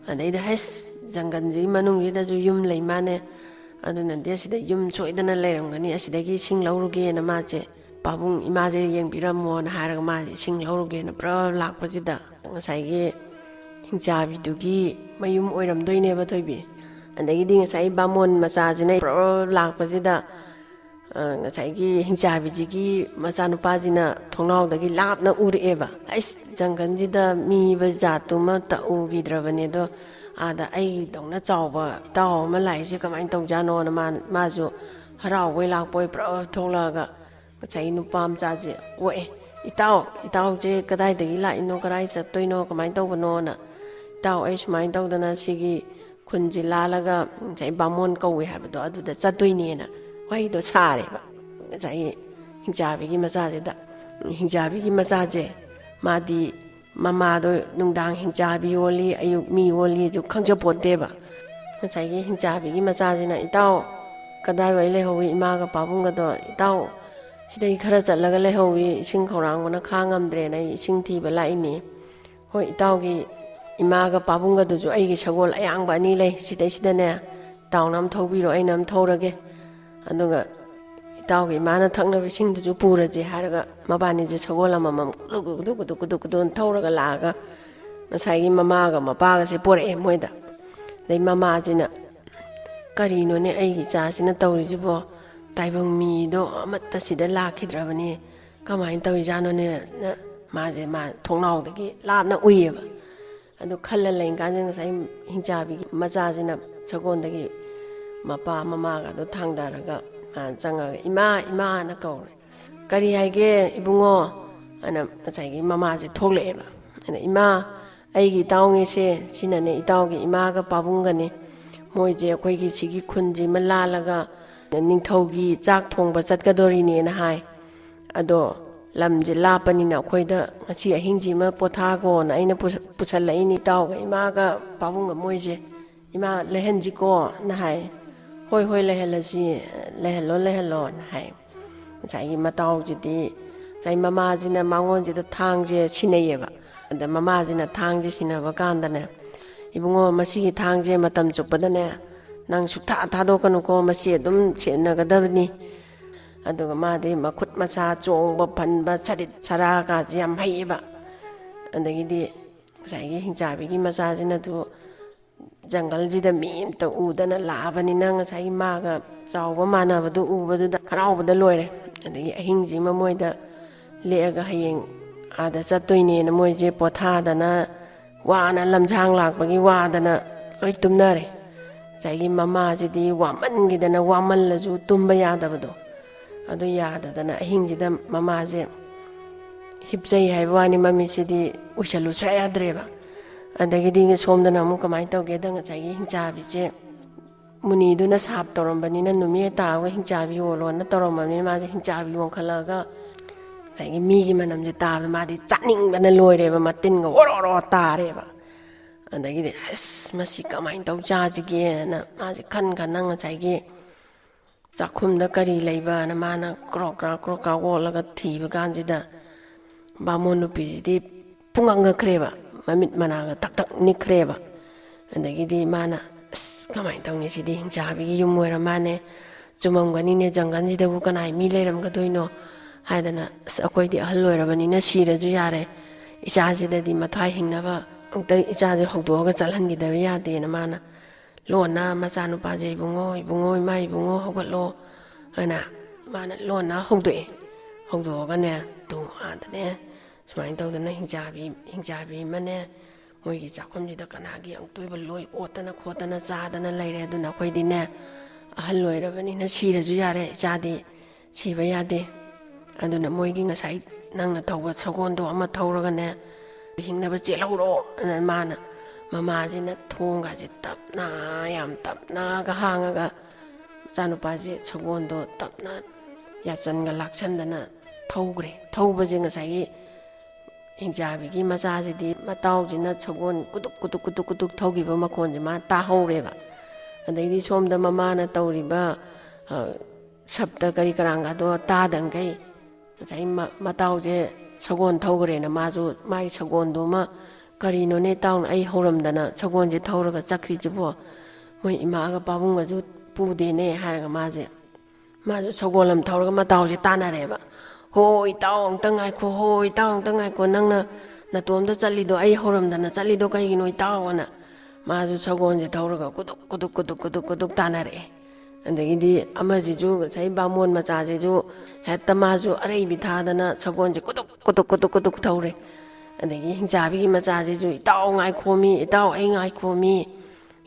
ꯑꯗꯩꯗ, "ꯍꯩꯁ, ꯖꯪꯒꯜꯁꯤꯒꯤ ꯃꯅꯨꯡꯁꯤꯗꯗꯁꯨ ꯌꯨꯝ ꯂꯩ ꯃꯥꯅꯦ, ꯑꯗꯨꯅꯗꯤ ꯑꯁꯤꯗ ꯌꯨꯝ ꯁꯣꯏꯗꯅ ꯂꯩꯔꯝꯒꯅꯤ, ꯑꯁꯤꯗꯒꯤ ꯏꯁꯤꯡ ꯂꯧꯔꯨꯒꯦꯅ" ꯃꯥꯁꯦ, "ꯄꯥꯕꯨꯡ, ꯏꯃꯥꯁꯦ ꯌꯦꯡꯕꯤꯔꯝꯃꯣꯅ" ꯍꯥꯏꯔꯒ ꯃꯥꯁꯦ ꯏꯁꯤꯡ ꯂꯧꯔꯨꯒꯦꯅ ꯄꯨꯔꯥ ꯂꯥꯛꯄꯁꯤꯗ, ꯉꯁꯥꯏꯒꯤ ꯍꯤꯡꯆꯥꯕꯤꯗꯨꯒꯤ ꯃꯌꯨꯝ ꯑꯣꯏꯔꯝꯗꯣꯏꯅꯦꯕ, ꯊꯣꯏꯕꯤ꯫ ꯑꯗꯒꯤꯗꯤ ꯉꯁꯥꯏ ꯕꯥꯃꯣꯟ ꯃꯆꯥꯁꯤꯅ ꯄꯨꯔꯥ ꯂꯥꯛꯄꯁꯤꯗ, ꯉꯁꯥꯏꯒꯤ ꯍꯤꯡꯆꯥꯕꯤꯁꯤꯒꯤ ꯃꯆꯥꯅꯨꯄꯥꯁꯤꯅ ꯊꯣꯡꯅꯥꯎꯗꯒꯤ ꯂꯥꯞꯅ ꯎꯔꯛꯑꯦꯕ꯫ "ꯑꯩꯁ, ꯖꯪꯒꯜꯁꯤꯗ ꯃꯤꯕ ꯖꯥꯠꯇꯨꯃꯠꯇ ꯎꯈꯤꯗ꯭ꯔꯕꯅꯦ, ꯑꯗꯣ ꯑꯥꯗ ꯑꯩꯗꯧꯅ ꯆꯥꯎꯕ ꯏꯇꯥꯎ ꯑꯃ ꯂꯥꯛꯏꯁꯦ ꯀꯃꯥꯏꯅ ꯇꯧꯖꯥꯠꯅꯣꯅ?" ꯃꯥ-, ꯃꯥꯁꯨ ꯍꯔꯥꯎꯕꯣꯏ ꯂꯥꯛꯄꯣꯏ ꯄꯨꯔꯥ ꯊꯣꯛꯂꯛꯑꯒ ꯉꯁꯥꯏꯒꯤ ꯅꯨꯄꯥ ꯃꯆꯥꯁꯦ ꯑꯣꯛꯑꯦ꯫ "ꯏꯇꯥꯎ, ꯏꯇꯥꯎꯁꯦ ꯀꯗꯥꯏꯗꯒꯤ ꯂꯥꯛꯏꯅꯣ, ꯀꯗꯥꯏ ꯆꯠꯇꯣꯏꯅꯣ, ꯀꯃꯥꯏꯅ ꯇꯧꯕꯅꯣꯅ?" "ꯏꯇꯥꯎ, ꯑꯩ ꯁꯨꯃꯥꯏꯅ ꯇꯧꯗꯅ ꯁꯤꯒꯤ ꯈꯨꯟꯁꯤ ꯂꯥꯜꯂꯒ ꯉꯁꯥꯏ ꯕꯥꯃꯣꯟ ꯀꯧꯏ ꯍꯥꯏꯕꯗꯣ, ꯑꯗꯨꯗ ꯆꯠꯇꯣꯏꯅꯦꯅ" ꯋꯥꯔꯤꯗꯣ ꯁꯥꯔꯦꯕ ꯉꯁꯥꯏꯒꯤ ꯍꯤꯡꯆꯥꯕꯤꯒꯤ ꯃꯆꯥꯁꯤꯗ꯫ ꯍꯤꯡꯆꯥꯕꯤꯒꯤ ꯃꯆꯥꯁꯦ, ꯃꯥꯗꯤ ꯃꯃꯥꯗꯣ ꯅꯨꯡꯗꯥꯡ ꯍꯤꯡꯆꯥꯕꯤ ꯑꯣꯜꯂꯤ, ꯑꯌꯨꯛ ꯃꯤ ꯑꯣꯜꯂꯤꯁꯨ ꯈꯪꯖꯄꯣꯠꯇꯦꯕ꯫ ꯉꯁꯥꯏꯒꯤ ꯍꯤꯡꯆꯥꯕꯤꯒꯤ ꯃꯆꯥꯁꯤꯅ, "ꯏꯇꯥꯎ, ꯀꯗꯥꯏꯋꯥꯏ ꯂꯩꯍꯧꯏ ꯏꯃꯥꯒ ꯄꯥꯕꯨꯡꯒꯗꯣ? ꯏꯇꯥꯎ, ꯁꯤꯗꯩ ꯈꯔ ꯆꯠꯂꯒ ꯂꯩꯍꯧꯏ, ꯏꯁꯤꯡ ꯈꯧꯔꯥꯡꯕꯅ ꯈꯥꯡ ꯉꯝꯗ꯭ꯔꯦꯅ ꯑꯩ ꯏꯁꯤꯡ ꯊꯤꯕ ꯂꯥꯛꯏꯅꯦ꯫ ꯍꯣꯏ, ꯏꯇꯥꯎꯒꯤ ꯏꯃꯥꯒ ꯄꯥꯕꯨꯡꯒꯗꯨꯁꯨ ꯑꯩꯒꯤ ꯁꯒꯣꯜ ꯑꯌꯥꯡꯕ ꯑꯅꯤ ꯂꯩ, ꯁꯤꯗꯩꯁꯤꯗꯅꯦ ꯏꯇꯥꯎꯅ ꯑꯃ ꯊꯧꯕꯤꯔꯣ, ꯑꯩꯅ ꯑꯃ ꯊꯧꯔꯒꯦ꯫ ꯑꯗꯨꯒ ꯏꯇꯥꯎꯒꯤ ꯏꯃꯥꯅ ꯊꯛꯅꯕ ꯏꯁꯤꯡꯗꯨꯁꯨ ꯄꯨꯔꯁꯦ" ꯍꯥꯏꯔꯒ ꯃꯕꯥꯅꯤꯁꯦ ꯁꯒꯣꯜ ꯑꯃꯃꯝ ꯀꯨꯗꯨꯛ ꯀꯨꯗꯨꯛ ꯀꯨꯗꯨꯛ ꯀꯨꯗꯨꯛ ꯀꯨꯗꯨꯛ ꯊꯧꯔꯒ ꯂꯥꯛꯑꯒ ꯉꯁꯥꯏꯒꯤ ꯃꯃꯥꯒ ꯃꯄꯥꯒꯁꯦ ꯄꯣꯔꯛꯑꯦ ꯃꯣꯏꯗ꯫ ꯑꯗꯩ ꯃꯃꯥꯁꯤꯅ, "ꯀꯔꯤꯅꯣꯅꯦ ꯑꯩꯒꯤ ꯏꯆꯥꯁꯤꯅ ꯇꯧꯔꯤꯁꯤꯕꯣ? ꯇꯥꯏꯕꯪ ꯃꯤꯗꯣ ꯑꯃꯠꯇ ꯁꯤꯗ ꯂꯥꯛꯈꯤꯗ꯭ꯔꯕꯅꯦ, ꯀꯃꯥꯏꯅ ꯇꯧꯔꯤꯖꯥꯠꯅꯣꯅꯦꯅ" ꯃꯥꯁꯦ, ꯃꯥ ꯊꯣꯡꯅꯥꯎꯗꯒꯤ ꯂꯥꯞꯅ ꯎꯏꯌꯦꯕ꯫ ꯑꯗꯨ ꯈꯜꯂ ꯂꯩꯔꯤꯀꯥꯟꯗ ꯉꯁꯥꯏ ꯍꯤꯡꯆꯥꯕꯤꯒꯤ ꯃꯆꯥꯁꯤꯅ ꯁꯒꯣꯜꯗꯒꯤ ꯃꯄꯥ ꯃꯃꯥꯒꯗꯣ ꯊꯥꯡꯗꯔꯒ ꯃꯥ ꯆꯪꯉꯒ, "ꯏꯃꯥ, ꯏꯃꯥꯅ" ꯀꯧꯔꯦ꯫ "ꯀꯔꯤ ꯍꯥꯏꯒꯦ ꯏꯕꯨꯡꯉꯣ?" ꯑꯅ ꯉꯁꯥꯏꯒꯤ ꯃꯃꯥꯁꯦ ꯊꯣꯛꯂꯛꯑꯦꯕ꯫ ꯑꯗ, "ꯏꯃꯥ, ꯑꯩꯒꯤ ꯏꯇꯥꯎꯉꯩꯁꯦ, ꯁꯤꯅꯅꯦ ꯏꯇꯥꯎꯒꯤ ꯏꯃꯥꯒ ꯄꯥꯕꯨꯡꯒꯅꯤ꯫ ꯃꯣꯏꯁꯦ ꯑꯩꯈꯣꯏꯒꯤ ꯁꯤꯒꯤ ꯈꯨꯟꯁꯤꯃ ꯂꯥꯜꯂꯒ ꯅꯤꯡꯊꯧꯒꯤ ꯆꯥꯛ ꯊꯣꯡꯕ ꯆꯠꯀꯗꯣꯔꯤꯅꯦꯅ ꯍꯥꯏ꯫ ꯑꯗꯣ ꯂꯝꯁꯦ ꯂꯥꯞꯄꯅꯤꯅ ꯑꯩꯈꯣꯏꯗ ꯉꯁꯤ ꯑꯍꯤꯡꯁꯤꯃ ꯄꯣꯊꯥꯈꯣꯅ ꯑꯩꯅ ꯄꯨ-, ꯄꯨꯁꯜꯂꯛꯏꯅꯤ ꯏꯇꯥꯎꯒ ꯏꯃꯥꯒ ꯄꯥꯕꯨꯡꯒ ꯃꯣꯏꯁꯦ꯫ ꯏꯃꯥ, ꯂꯩꯍꯟꯁꯤꯀꯣꯅ" ꯍꯥꯏ꯫ "ꯍꯣꯏ, ꯍꯣꯏ, ꯂꯩꯍꯜꯂꯁꯤ, ꯂꯩꯍꯜꯂꯣ, ꯂꯩꯍꯜꯂꯣꯅ" ꯍꯥꯏ꯫ ꯉꯁꯥꯏꯒꯤ ꯃꯇꯥꯎꯁꯤꯗꯤ, ꯉꯁꯥꯏ ꯃꯃꯥꯁꯤꯅ ꯃꯉꯣꯟꯁꯤꯗ ꯊꯥꯡꯁꯦ ꯁꯤꯟꯅꯩꯌꯦꯕ꯫ ꯑꯗ ꯃꯃꯥꯁꯤꯅ ꯊꯥꯡꯁꯦ ꯁꯤꯟꯅꯕ ꯀꯥꯟꯗꯅꯦ, "ꯏꯕꯨꯡꯉꯣ, ꯃꯁꯤꯒꯤ ꯊꯥꯡꯁꯦ ꯃꯇꯝ ꯆꯨꯞꯄꯗꯅꯦ ꯅꯪ ꯁꯨꯛꯊꯥ ꯊꯥꯗꯣꯛꯀꯅꯨꯀꯣ, ꯃꯁꯤ ꯑꯗꯨꯝ ꯁꯤꯖꯤꯟꯅꯒꯗꯕꯅꯤ"꯫ ꯑꯗꯨꯒ ꯃꯥꯗꯤ ꯃꯈꯨꯠ ꯃꯁꯥ ꯆꯣꯡꯕ ꯐꯟꯕ ꯁꯔꯤꯠ ꯁꯔꯥꯀꯥꯁꯦ ꯌꯥꯝ ꯍꯩꯌꯦꯕ꯫ ꯑꯗꯒꯤꯗꯤ ꯉꯁꯥꯏꯒꯤ ꯍꯤꯡꯆꯥꯕꯤꯒꯤ ꯃꯆꯥꯁꯤꯅꯁꯨ ꯖꯪꯒꯜꯁꯤꯗ ꯃꯤ ꯑꯃꯇ ꯎꯗꯅ ꯂꯥꯛꯑꯕꯅꯤꯅ ꯉꯁꯥꯏꯒꯤ ꯃꯥꯒ ꯆꯥꯎꯕ ꯃꯥꯟꯅꯕꯗꯨ ꯎꯕꯗꯨꯗ ꯍꯔꯥꯎꯕꯗ ꯂꯣꯏꯔꯦ꯫ ꯑꯗꯒꯤ ꯑꯍꯤꯡꯁꯤꯃ ꯃꯣꯏꯗ ꯂꯦꯛꯑꯒ ꯍꯌꯦꯡ ꯑꯥꯗ ꯆꯠꯇꯣꯏꯅꯦꯅ ꯃꯣꯏꯁꯦ ꯄꯣꯊꯥꯗꯅ ꯋꯥꯅ ꯂꯝꯁꯥꯡ ꯂꯥꯛꯄꯒꯤ ꯋꯥꯗꯅ ꯂꯣꯏ ꯇꯨꯝꯅꯔꯦ꯫ ꯉꯁꯥꯏꯒꯤ ꯃꯃꯥꯁꯤꯗꯤ ꯋꯥꯃꯟꯈꯤꯗꯅ, ꯋꯥꯃꯜꯂꯁꯨ ꯇꯨꯝꯕ ꯌꯥꯗꯕꯗꯣ, ꯑꯗꯨ ꯌꯥꯗꯗꯅ ꯑꯍꯤꯡꯁꯤꯗ ꯃꯃꯥꯁꯦ ꯍꯤꯞꯆꯩ ꯍꯥꯏꯕ ꯋꯥꯅꯤ, ꯃꯃꯤꯠꯁꯤꯗꯤ ꯎꯏꯁꯜꯂꯨ ꯁꯨꯡꯌꯥ ꯌꯥꯗ꯭ꯔꯦꯕ꯫ ꯑꯗꯒꯤꯗꯤ ꯁꯣꯝꯗꯅ ꯑꯃꯨꯛ ꯀꯃꯥꯏꯅ ꯇꯧꯒꯦꯗ, ꯉꯁꯥꯏꯒꯤ ꯍꯤꯡꯆꯥꯕꯤꯁꯦ ꯃꯨꯅꯤꯗꯨꯅ ꯁꯥꯞ ꯇꯧꯔꯝꯕꯅꯤꯅ, ꯅꯨꯃꯤ ꯇꯥꯕꯒ ꯍꯤꯡꯆꯥꯕꯤ ꯑꯣꯜꯂꯣꯅ ꯇꯧꯔꯝꯕꯅꯤꯅ, ꯃꯥꯁꯦ ꯍꯤꯡꯆꯥꯕꯤ ꯑꯣꯟꯈꯠꯂꯒ ꯉꯁꯥꯏꯒꯤ ꯃꯤꯒꯤ ꯃꯅꯝꯁꯦ ꯇꯥꯕꯗ ꯃꯥꯗꯤ ꯆꯥꯅꯤꯡꯕꯅ ꯂꯣꯏꯔꯦꯕ, ꯃꯇꯤꯟꯒ ꯑꯣꯔꯣ ꯑꯣꯔꯣ ꯇꯥꯔꯦꯕ꯫ ꯑꯗꯒꯤꯗꯤ ꯑꯁ, ꯃꯁꯤ ꯀꯃꯥꯏꯅ ꯇꯧ ꯆꯥꯁꯤꯒꯦꯅ ꯃꯥꯁꯦ ꯈꯟ ꯈꯟꯅ ꯉꯁꯥꯏꯒꯤ ꯆꯥꯛꯈꯨꯝꯗ ꯀꯔꯤ ꯂꯩꯕꯅ ꯃꯥꯅ ꯀ꯭ꯔꯣꯛ ꯀ꯭ꯔꯥꯛ ꯀ꯭ꯔꯣꯛ ꯀ꯭ꯔꯥꯛ ꯑꯣꯜꯂꯒ ꯊꯤꯕ ꯀꯥꯟꯁꯤꯗ, ꯕꯥꯃꯣꯟ ꯅꯨꯄꯤꯁꯤꯗꯤ ꯄꯨꯡꯉꯛ ꯉꯛꯈ꯭ꯔꯦꯕ, ꯃꯃꯤꯠ ꯃꯅꯥꯒ ꯊꯛ ꯊꯛ ꯅꯤꯛꯈ꯭ꯔꯦꯕ꯫ ꯑꯗꯒꯤꯗꯤ ꯃꯥꯅ, "ꯑꯁ, ꯀꯃꯥꯏꯅ ꯇꯧꯅꯤ, ꯁꯤꯗꯤ ꯍꯤꯡꯆꯥꯕꯤꯒꯤ ꯌꯨꯝ ꯑꯣꯏꯔ ꯃꯥꯅꯦ, ꯆꯨꯝꯃꯝꯒꯅꯤꯅꯦ, ꯖꯪꯒꯜꯁꯤꯗꯕꯨ ꯀꯅꯥꯏ ꯃꯤ ꯂꯩꯔꯝꯒꯗꯣꯏꯅꯣ?" ꯍꯥꯏꯗꯅ, "ꯑꯁ, ꯑꯩꯈꯣꯏꯗꯤ ꯑꯍꯜ ꯑꯣꯏꯔꯕꯅꯤꯅ ꯁꯤꯔꯁꯨ ꯌꯥꯔꯦ, ꯏꯆꯥꯁꯤꯗꯗꯤ ꯃꯊ꯭ꯋꯥꯏ ꯍꯤꯡꯅꯕ ꯑꯝꯇ ꯏꯆꯥꯁꯦ ꯍꯧꯗꯣꯛꯑꯒ ꯆꯠꯍꯟꯈꯤꯗꯕ ꯌꯥꯗꯦꯅ" ꯃꯥꯅ ꯂꯣꯟꯅ ꯃꯆꯥꯅꯨꯄꯥꯁꯦ, "ꯏꯕꯨꯡꯉꯣ, ꯏꯕꯨꯡꯉꯣ, ꯏꯃꯥ ꯏꯕꯨꯡꯉꯣ, ꯍꯧꯒꯠꯂꯣ" ꯍꯥꯏꯅ ꯃꯥꯅ ꯂꯣꯟꯅ ꯍꯧꯗꯣꯛꯑꯦ꯫ ꯍꯧꯗꯣꯛꯑꯒꯅꯦ, ꯇꯨ ꯑꯥꯗꯅꯦ ꯁꯨꯃꯥꯏꯅ ꯇꯧꯗꯅ ꯍꯤꯡꯆꯥꯕꯤ, ꯍꯤꯡꯆꯥꯕꯤ ꯑꯃꯅꯦ ꯃꯣꯏꯒꯤ ꯆꯥꯛꯈꯨꯝꯁꯤꯗ ꯀꯅꯥꯒꯤ ꯑꯃꯨꯛꯇꯣꯏꯕ ꯂꯣꯏ ꯑꯣꯠꯇꯅ ꯈꯣꯠꯇꯅ ꯆꯥꯗꯅ ꯂꯩꯔꯦ꯫ ꯑꯗꯨꯅ ꯑꯩꯈꯣꯏꯗꯤꯅꯦ, ꯑꯍꯜ ꯑꯣꯏꯔꯕꯅꯤꯅ ꯁꯤꯔꯁꯨ ꯌꯥꯔꯦ, ꯏꯆꯥꯗꯤ ꯁꯤꯕ ꯌꯥꯗꯦ꯫ ꯑꯗꯨꯅ ꯃꯣꯏꯒꯤ ꯉꯁꯥꯏ ꯅꯪꯅ ꯊꯧꯕ ꯁꯒꯣꯜꯗꯣ ꯑꯃ ꯊꯧꯔꯒꯅꯦ, ꯍꯤꯡꯅꯕ ꯆꯦꯜꯍꯧꯔꯣ꯫ ꯑꯗꯨꯅ ꯃꯥꯅ, ꯃꯃꯥꯁꯤꯅ ꯊꯣꯡꯒꯁꯦ ꯇꯞꯅ, ꯌꯥꯝ ꯇꯞꯅꯒ ꯍꯥꯡꯉꯒ ꯃꯆꯥꯅꯨꯄꯥꯁꯦ ꯁꯒꯣꯜꯗꯣ ꯇꯞꯅ ꯌꯥꯆꯟꯒ ꯂꯥꯛꯁꯟꯗꯅ ꯊꯧꯈ꯭ꯔꯦ꯫ ꯊꯧꯕꯁꯦ ꯉꯁꯥꯏꯒꯤ ꯍꯤꯡꯆꯥꯕꯤꯒꯤ ꯃꯆꯥꯁꯤꯗꯤ ꯃꯇꯥꯎꯁꯤꯅ ꯁꯒꯣꯜ ꯀꯨꯇꯨꯛ ꯀꯨꯇꯨꯛ ꯀꯨꯇꯨꯛ ꯀꯨꯇꯨꯛ ꯊꯧꯈꯤꯕ ꯃꯈꯣꯟꯁꯦ ꯃꯥ ꯇꯥꯍꯧꯔꯦꯕ꯫ ꯑꯗꯩꯗꯤ ꯁꯣꯝꯗ ꯃꯃꯥꯅ ꯇꯧꯔꯤꯕ, ꯑ, ꯁꯞꯇ ꯀꯔꯤ ꯀꯔꯥꯡꯒꯗꯣ ꯇꯥꯗꯪꯈꯩ ꯉꯁꯥꯏ ꯃ-, ꯃꯇꯥꯎꯁꯦ ꯁꯒꯣꯜ ꯊꯧꯈ꯭ꯔꯦꯅ ꯃꯥꯁꯨ ꯃꯥꯒꯤ ꯁꯒꯣꯜꯗꯨꯃ, "ꯀꯔꯤꯅꯣꯅꯦ ꯇꯥꯎꯅ ꯑꯩ ꯍꯧꯔꯝꯗꯅ ꯁꯒꯣꯜꯁꯦ ꯊꯧꯔꯒ ꯆꯠꯈ꯭ꯔꯤꯁꯤꯕꯣ? ꯃꯣꯏ ꯏꯃꯥꯒ ꯄꯥꯕꯨꯡꯒꯁꯨ ꯄꯨꯗꯦꯅꯦ" ꯍꯥꯏꯔꯒ ꯃꯥꯁꯦ ꯃꯥꯁꯨ ꯁꯒꯣꯜ ꯑꯃ ꯊꯧꯔꯒ ꯃꯇꯥꯎꯁꯦ ꯇꯥꯟꯅꯔꯦꯕ꯫ "ꯍꯣ ꯏꯇꯥꯎ, ꯑꯝꯇ ꯉꯥꯏꯈꯣ, ꯍꯣ ꯏꯇꯥꯎ, ꯑꯝꯇ ꯉꯥꯏꯈꯣ, ꯅꯪꯅ ꯅꯇꯣꯝꯇ ꯆꯠꯂꯤꯗꯣ, ꯑꯩ ꯍꯧꯔꯝꯗꯅ ꯆꯠꯂꯤꯗꯣ ꯀꯩꯒꯤꯅꯣ ꯏꯇꯥꯎ?" ꯑꯅ ꯃꯥꯁꯨ ꯁꯒꯣꯜꯁꯦ ꯊꯧꯔꯒ ꯀꯨꯗꯨꯛ ꯀꯨꯗꯨꯛ ꯀꯨꯗꯨꯛ ꯀꯨꯗꯨꯛ ꯀꯨꯗꯨꯛ ꯇꯥꯟꯅꯔꯛꯑꯦ꯫ ꯑꯗꯒꯤꯗꯤ ꯑꯃꯁꯤꯁꯨ, ꯉꯁꯥꯏ ꯕꯥꯃꯣꯟ ꯃꯆꯥꯁꯤꯁꯨ, ꯍꯦꯛꯇ ꯃꯥꯁꯨ ꯑꯔꯩꯕꯤ ꯊꯥꯗꯅ ꯁꯒꯣꯜꯁꯦ ꯀꯨꯗꯨꯛ ꯀꯨꯗꯨꯛ ꯀꯨꯗꯨꯛ ꯀꯨꯗꯨꯛ ꯊꯧꯔꯦ꯫ ꯑꯗꯒꯤ ꯍꯤꯡꯆꯥꯕꯤꯒꯤ ꯃꯆꯥꯁꯤꯁꯨ, "ꯏꯇꯥꯎ ꯉꯥꯏꯈꯣꯃꯤ, ꯏꯇꯥꯎ ꯑꯩ ꯉꯥꯏꯈꯣꯃꯤ,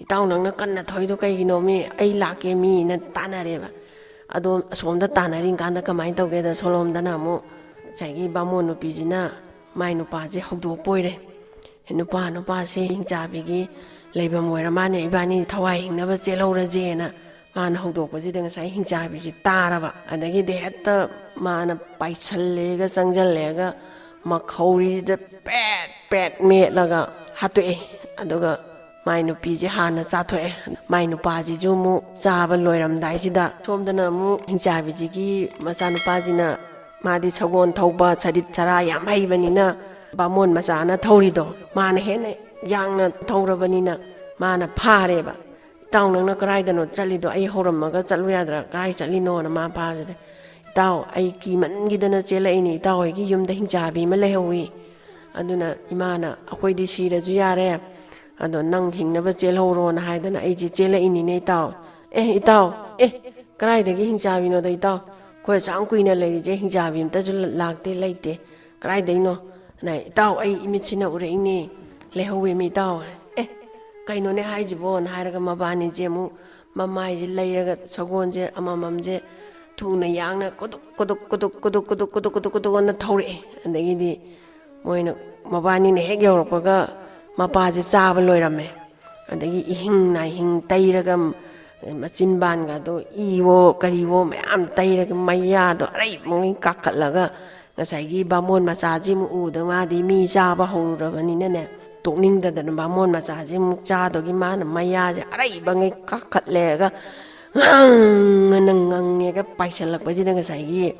ꯏꯇꯥꯎ ꯅꯪꯅ ꯀꯟꯅ ꯊꯧꯔꯤꯗꯣ ꯀꯩꯒꯤꯅꯣꯃꯤ, ꯑꯩ ꯂꯥꯛꯀꯦ ꯃꯤꯅ" ꯇꯥꯟꯅꯔꯦꯕ꯫ ꯑꯗꯣ ꯑꯁꯣꯝꯗ ꯇꯥꯟꯅꯔꯤ ꯀꯥꯟꯗ ꯀꯃꯥꯏꯅ ꯇꯧꯒꯦꯗ, ꯁꯣꯂꯣꯝꯗꯅ ꯑꯃꯨꯛ ꯉꯁꯥꯏꯒꯤ ꯕꯥꯃꯣꯟ ꯅꯨꯄꯤꯁꯤꯅ ꯃꯥꯏ ꯅꯨꯄꯥꯁꯦ ꯍꯧꯗꯣꯛꯄ ꯑꯣꯏꯔꯦ꯫ "ꯅꯨꯄꯥ, ꯅꯨꯄꯥꯁꯦ ꯍꯤꯡꯆꯥꯕꯤꯒꯤ ꯂꯩꯐꯝ ꯑꯣꯏꯔ ꯃꯥꯅꯦ, ꯏꯕꯥꯅꯤ ꯊꯋꯥꯏ ꯍꯤꯡꯅꯕ ꯆꯦꯜꯍꯧꯔꯁꯦꯅ" ꯃꯥꯅ ꯍꯧꯗꯣꯛꯄꯁꯤꯗ ꯉꯁꯥꯏ ꯍꯤꯡꯆꯥꯕꯤꯁꯤ ꯇꯥꯔꯕ꯫ ꯑꯗꯒꯤꯗꯤ ꯍꯦꯛꯇ ꯃꯥꯅ ꯄꯥꯏꯁꯜꯂꯦꯒ ꯆꯪꯁꯜꯂꯦꯒ ꯃꯈꯧꯔꯤꯁꯤꯗ ꯄꯦꯠ ꯄꯦꯠ ꯃꯦꯠꯂꯒ ꯍꯥꯠꯇꯣꯛꯑꯦ꯫ ꯑꯗꯨꯒ ꯃꯥꯏ ꯅꯨꯄꯤꯁꯦ ꯍꯥꯟꯅ ꯆꯥꯊꯣꯛꯑꯦ꯫ ꯃꯥꯏ ꯅꯨꯄꯥꯁꯤꯁꯨ ꯑꯃꯨꯛ ꯆꯥꯕ ꯂꯣꯏꯔꯝꯗꯥꯏꯁꯤꯗ, ꯁꯣꯝꯗꯅ ꯑꯃꯨꯛ ꯍꯤꯡꯆꯥꯕꯤꯁꯤꯒꯤ ꯃꯆꯥꯅꯨꯄꯥꯁꯤꯅ, ꯃꯥꯗꯤ ꯁꯒꯣꯜ ꯊꯧꯕ ꯁꯔꯤꯠ ꯁꯔꯥ ꯌꯥꯝ ꯍꯩꯕꯅꯤꯅ, ꯕꯥꯃꯣꯟ ꯃꯆꯥꯅ ꯊꯧꯔꯤꯗꯣ ꯃꯥꯅ ꯍꯦꯟꯅ ꯌꯥꯡꯅ ꯊꯧꯔꯕꯅꯤꯅ, ꯃꯥꯅ ꯐꯥꯔꯦꯕ꯫ "ꯏꯇꯥꯎ, ꯅꯪꯅ ꯀꯗꯥꯏꯗꯅꯣ ꯆꯠꯂꯤꯗꯣ? ꯑꯩ ꯍꯧꯔꯝꯃꯒ ꯆꯠꯂꯨ ꯌꯥꯗ꯭ꯔꯥ? ꯀꯗꯥꯏ ꯆꯠꯂꯤꯅꯣꯅ?" ꯃꯥ ꯐꯥꯕꯁꯤꯗ, "ꯏꯇꯥꯎ, ꯑꯩ ꯀꯤꯃꯟꯈꯤꯗꯅ ꯆꯦꯜꯂꯛꯏꯅꯤ꯫ ꯏꯇꯥꯎ ꯍꯣꯏꯒꯤ ꯌꯨꯝꯗ ꯍꯤꯡꯆꯥꯕꯤ ꯑꯃ ꯂꯩꯍꯧꯋꯤ꯫ ꯑꯗꯨꯅ ꯏꯃꯥꯅ ꯑꯩꯈꯣꯏꯗꯤ ꯁꯤꯔꯁꯨ ꯌꯥꯔꯦ, ꯑꯗꯣ ꯅꯪ ꯍꯤꯡꯅꯕ ꯆꯦꯜꯍꯧꯔꯣꯅ ꯍꯥꯏꯗꯅ ꯑꯩꯁꯦ ꯆꯦꯜꯂꯛꯏꯅꯤꯅꯦ ꯏꯇꯥꯎ꯫ ꯑꯦ ꯏꯇꯥꯎ, ꯑꯦ, ꯀꯗꯥꯏꯗꯒꯤ ꯍꯤꯡꯆꯥꯕꯤꯅꯣꯗ ꯏꯇꯥꯎ? ꯑꯩꯈꯣꯏ ꯑꯁꯨꯛ ꯌꯥꯝ ꯀꯨꯏꯅ ꯂꯩꯔꯤꯁꯦ, ꯍꯤꯡꯆꯥꯕꯤ ꯑꯝꯇꯁꯨ ꯂꯥꯛꯇꯦ, ꯂꯩꯇꯦ꯫ ꯀꯗꯥꯏꯗꯩꯅꯣ?" ꯑꯅ, "ꯏꯇꯥꯎ, ꯑꯩ ꯏꯃꯤꯠꯁꯤꯅ ꯎꯔꯛꯏꯅꯦ, ꯂꯩꯍꯧꯋꯦꯃꯤ ꯏꯇꯥꯎ"꯫ "ꯑꯦ, ꯀꯩꯅꯣꯅꯦ ꯍꯥꯏꯁꯤꯕꯣꯅ?" ꯍꯥꯏꯔꯒ ꯃꯕꯥꯅꯤꯁꯦ ꯑꯃꯨꯛ ꯃꯃꯥꯏꯁꯦ ꯂꯩꯔꯒ ꯁꯒꯣꯜꯁꯦ ꯑꯃꯃꯝꯁꯦ ꯊꯨꯅ ꯌꯥꯡꯅ ꯀꯨꯗꯨꯛ ꯀꯨꯗꯨꯛ ꯀꯨꯗꯨꯛ ꯀꯨꯗꯨꯛ ꯀꯨꯗꯨꯛ ꯀꯨꯗꯨꯛ ꯀꯨꯗꯨꯛ ꯀꯨꯗꯨꯛ ꯑꯅ ꯊꯧꯔꯛꯑꯦ꯫ ꯑꯗꯒꯤꯗꯤ ꯃꯣꯏꯅ, ꯃꯕꯥꯅꯤꯅ ꯍꯦꯛ ꯌꯧꯔꯛꯄꯒ ꯃꯄꯥꯁꯦ ꯆꯥꯕ ꯂꯣꯏꯔꯝꯃꯦ꯫ ꯑꯗꯒꯤ ꯏꯍꯤꯡ ꯅꯥꯍꯤꯡ ꯇꯩꯔꯒ, ꯃꯆꯤꯟꯕꯥꯟꯒꯗꯣ ꯏꯋꯣ ꯀꯔꯤꯋꯣ ꯃꯌꯥꯝ ꯇꯩꯔꯒ, ꯃꯌꯥꯗꯣ ꯑꯔꯩꯕꯉꯩ ꯀꯥꯈꯠꯂꯒ, ꯉꯁꯥꯏꯒꯤ ꯕꯥꯃꯣꯟ ꯃꯆꯥꯁꯤ ꯑꯃꯨꯛ ꯎꯗ, ꯃꯥꯗꯤ ꯃꯤ ꯆꯥꯕ ꯍꯧꯔꯨꯔꯕꯅꯤꯅꯅꯦ, ꯇꯣꯛꯅꯤꯡꯗꯗꯅ ꯕꯥꯃꯣꯟ ꯃꯆꯥꯁꯤ ꯑꯃꯨꯛ ꯆꯥꯗꯨꯒꯤ ꯃꯥꯅ ꯃꯌꯥꯁꯦ ꯑꯔꯩꯕꯉꯩ ꯀꯥꯈꯠꯂꯦꯒ ꯉꯪꯉꯅ ꯉꯪꯉꯦꯒ ꯄꯥꯏꯁꯜꯂꯛꯄꯁꯤꯗ, ꯉꯁꯥꯏꯒꯤ